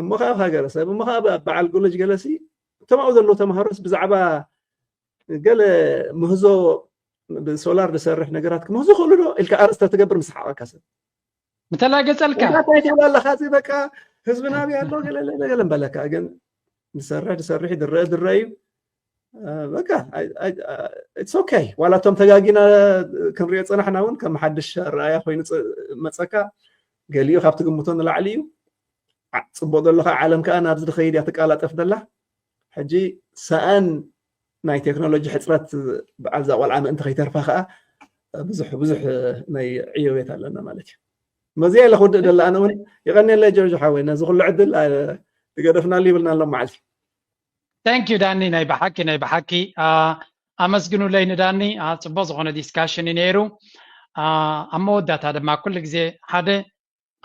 እሞ ከዓ ኣብ ሃገረሰብ እሞ ከዓ በዓል ኮለጅ ገለሲ እቶም ኣብኡ ዘለዉ ተምሃሮስ ብዛዕባ ገለ ምህዞ ብሶላር ዝሰርሕ ነገራት ክምህዙ ክእሉ ዶ ኢልካ ኣርእስተ ትገብር ምስ ሓቐካ ሰብ ምተላገጸልካ እንታይ ትብል ኣለካ እዚ በቃ ህዝብና ኣብይ ኣሎ ገለ ገለ ገለ በለካ ግን ዝሰርሕ ዝሰርሕ ድረአ ድረአ እዩ በቃ it's okay ዋላ እቶም ተጋጊና ክንሪኦ ፀናሕና እውን ከም ሓድሽ ኣረኣያ ኮይኑ መፀካ ገሊኡ ካብ ትግምቶ ንላዕሊ እዩ ፅቡቅ ዘሎ ከዓ ዓለም ከዓ ናብዚ ዝኸይድ እያ ትቃላጠፍ ዘላ ሕጂ ሰኣን ናይ ቴክኖሎጂ ሕፅረት በዓልዛ ቆልዓ ምእንቲ ከይተርፋ ከዓ ብዙሕ ብዙሕ ናይ ዕዮቤት ኣለና ማለት እዩ መዚያ ኢለ ክውድእ ደላ ኣነ እውን ይቀኒየለ ጆርጆ ሓወይ ነዚ ኩሉ ዕድል ዝገደፍናሉ ይብልና ኣሎ መዓልቲ thank you ዳኒ ናይ ብሓቂ ናይ ብሓቂ ኣመስግኑለይ ንዳኒ ፅቡቅ ዝኮነ ዲስካሽን እዩ ነይሩ ኣብ መወዳእታ ድማ ኩሉ ግዜ ሓደ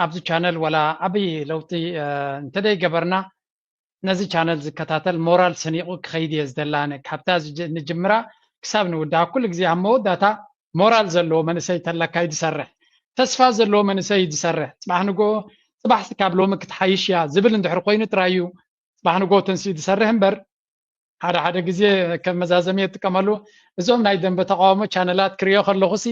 ኣብዚ ቻነል ወላ ዓብይ ለውጢ እንተደይገበርና ነዚ ቻነል ዝከታተል ሞራል ሰኒቑ ክኸይድ እየ ዝደላነ ካብታ ንጅምራ ክሳብ ንውዳኣ ኩሉ ግዜ ኣብ መወዳእታ ሞራል ዘለዎ መንእሰይ ተለካ እዩ ዝሰርሕ ተስፋ ዘለዎ መንእሰይ እዩ ዝሰርሕ ፅባሕ ንጎ ፅባሕቲ ካብ ሎሚ ክትሓይሽ እያ ዝብል እንድሕር ኮይኑ ጥራይ እዩ ፅባሕ ንጎ ተንስኡ ዝሰርሕ እምበር ሓደ ሓደ ግዜ ከም መዛዘሚ የጥቀመሉ እዞም ናይ ደንበ ተቃውሞ ቻነላት ክሪኦ ከለኹ ሲ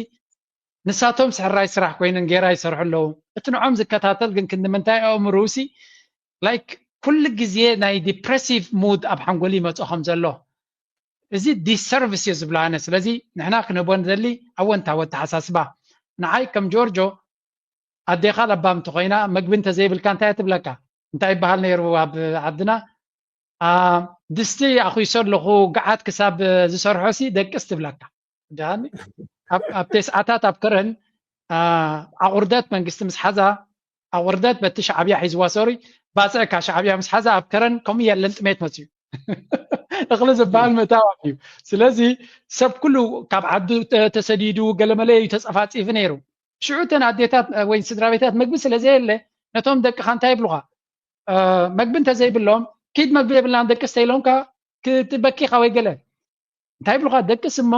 ንሳቶም ስሕራይ ስራሕ ኮይነን ጌራ ይሰርሑ ኣለዉ እቲ ንዖም ዝከታተል ግን ክንዲ ምንታይ ኣእምርኡ ሲ ላይክ ኩሉ ግዜ ናይ ዲፕረሲቭ ሙድ ኣብ ሓንጎል ይመፅኦ ከም ዘሎ እዚ ዲሰርቪስ እዩ ዝብሎ ኣነ ስለዚ ንሕና ክንህቦ ንደሊ ኣወንታዊ ኣተሓሳስባ ንዓይ ከም ጆርጆ ኣዴኻ ለባም እንተኮይና መግቢ እንተዘይብልካ እንታይ ትብለካ እንታይ ይበሃል ነይሩ ኣብ ዓድና ድስቲ ኣኹይሶ ኣለኹ ገዓት ክሳብ ዝሰርሖ ሲ ደቅስ ትብለካ ዳኒ ኣብ ቴስዓታት ኣብ ከረን ኣቑርደት መንግስቲ ምስ ሓዛ ኣቑርደት በቲ ሻዕብያ ሒዝዋ ሶሪ ባፅዕካ ሻዕብያ ምስ ሓዛ ኣብ ከረን ከምኡ የለን ጥሜት መፅዩ እኽሊ ዝበሃል ምእታው እዩ ስለዚ ሰብ ኩሉ ካብ ዓዱ ተሰዲዱ ገለመለ እዩ ተፀፋፂፉ ነይሩ ሽዑ እተን ኣዴታት ወይ ስድራ ቤታት መግቢ ስለ ዘየለ ነቶም ደቅኻ እንታይ ይብሉኻ መግቢ እንተዘይብሎም ኪድ መግቢ የብልናን ደቅስ ተይሎምካ ክትበኪኻ ወይ ገለ እንታይ ይብሉኻ ደቅስ እሞ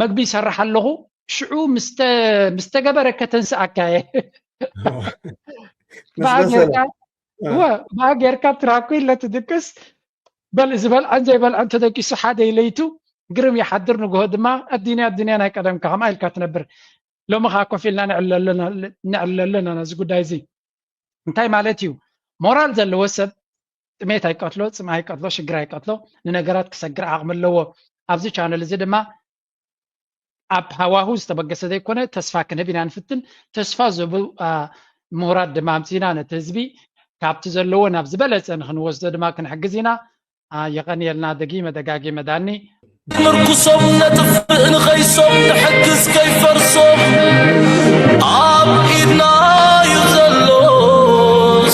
መግቢ ይሰርሕ ኣለኹ ሽዑ ምስተገበረ ከተንስኣካ እየ ብኣ ጌርካ ትራኩ ኢለ ትድቅስ በል ዝበልዐን ዘይበልዐን ተደቂሱ ሓደ ኢለይቱ ግርም ይሓድር ንግሆ ድማ ኣዱንያ ኣዱንያ ናይ ቀደምካ ከምኣ ኢልካ ትነብር ሎሚ ከዓ ኮፍ ኢልና ንዕለሉ ኣለና ነዚ ጉዳይ እዚ እንታይ ማለት እዩ ሞራል ዘለዎ ሰብ ጥሜት ኣይቀትሎ ፅም ኣይቀትሎ ሽግር ኣይቀትሎ ንነገራት ክሰግር ዓቕሚ ኣለዎ ኣብዚ ቻነል እዚ ድማ ኣብ ሃዋሁ ዝተበገሰ ዘይኮነ ተስፋ ክንህብ ኢና ንፍትን ተስፋ ዝህቡ ምሁራት ድማ ኣምፅና ነቲ ህዝቢ ካብቲ ዘለዎ ናብ ዝበለፀ ንክንወስዶ ድማ ክንሕግዝ ኢና የቐንየልና ደጊመ ደጋጊመ ዳኒ ምርኩሶም ነጥፍእ ንኸይሶም ንሕግዝ ከይፈርሶም ኣብ ኢድና እዩ ዘሎ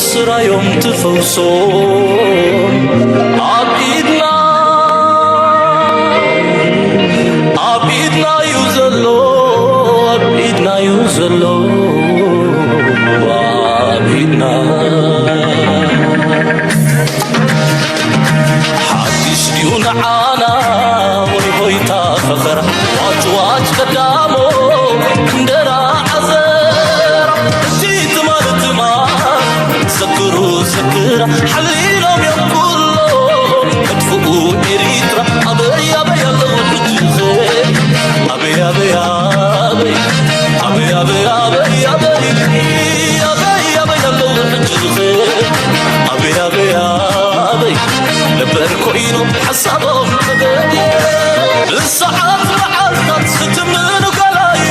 ስራዮም ትፈውሶም ኣብ ኢድና ኣብ ኢድና እዩ ዘሎ ኣብ ኢድና እዩ ዘሎ ኣብ ኢድና ሓድሽ ድዩ ንዓና ወይ ሆይታ ፈኸራ ዋጭ ዋጭ ቀዳሞ እንደራ ዓዘራ እቲ ትማል ትማል ዘክሩ ዘክራ ሓሊሎም እዮም ኩሎ መጥፍኡ ኤሪትራ ኣበይ ኣበይ ኣለዉ ሕጂ ኣበይ ኣበይ ኣበይ ኣበይ ኣበይ ኣበይ ኣበይ ኣበይ ኣበይ ኣበይ ኣለዉ ሕጂ ኣበይ ኣበይ ኣበይ ነበር ኮይኖም ሓሳቦም ተገድየ ብሰዓት መዓልታት ዝትምኑ ገላዩ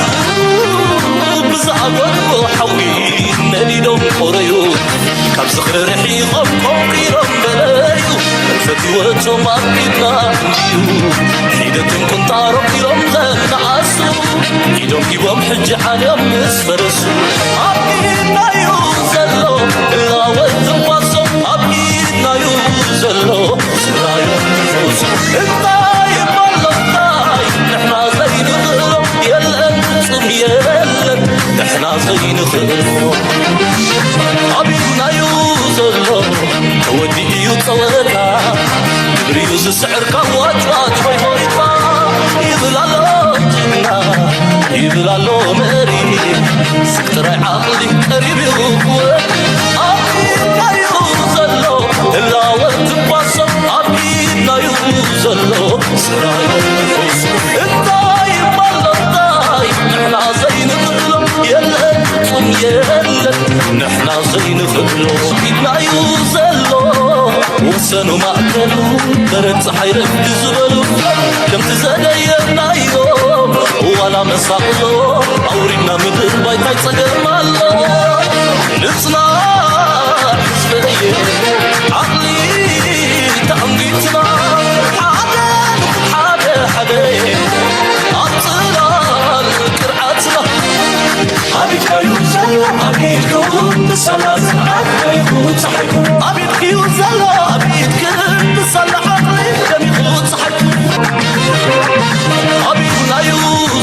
ብዝኣበድዎ ሓዊ ነዲዶም ቆረዩ ካብ ዝኽሪ ርሒቖም ቆንቂሮም በለዩ ሕልፈት ህይወቶም ኣብ ኢድና እዩ ሒደትን ቁንጣሮም ኢሎም ዘነኣሱ ኢዶም ሂቦም ሕጂ ዓለም ምስ ፈረሱ ኣብ ኢድና እዩ ዘሎ እላወት ትንፋሶም ኣብ ኢድና እዩ ዘሎ እንታይ እሞ ኣሎ እንታይ ንሕና ዘይንኽእሎ የለን፣ ፍጹም የለን ንሕና ዘይንኽእሎ። ኣብ ኢድና'ዩ ዘሎ ተወዲኡ'ዩ ጸወታ፣ ግብሪ'ዩ ዝስዕር ካብ ዋጭዋጭ ሆይ ሆይታ። ይብል ኣሎ ጅግና፣ ይብል ኣሎ መሪ፣ ስቕ ጥራይ ዓቕሊ ቀሪቡ ክወድ። ኣብ ኢድና'ዩ ዘሎ ህላወ ትኳሶ፣ ኣብ ኢድና'ዩ ዘሎ ስራይ። እንታይ እሞ ኣሎ እንታይ ንሕና ዘይንኽእሎ የለን፣ ፍጹም የለን ንሕና ዘይንኽእሎ። ኢድና'ዩ ዘሎ ወሰኑ ማእከሉ፣ በረድ ጸሓይ ረፍዲ ዝበሉ ከምቲ ዘደየብናዮ ዋላ መሳቕሎ ኣውሪድና ምድር ባይታይ ጸገም ኣሎ። ንጽናዕ ህዝበየ ዓቕሊ ተቐንጊትና ሓደ ንኹን ሓደ ሓደ ኣብ ጽላል ቅርዓትና። ኣቢትካዩ ዘሎ ኣቢትኩም ብሰላት ኣቢትኩም ጸሓይኩም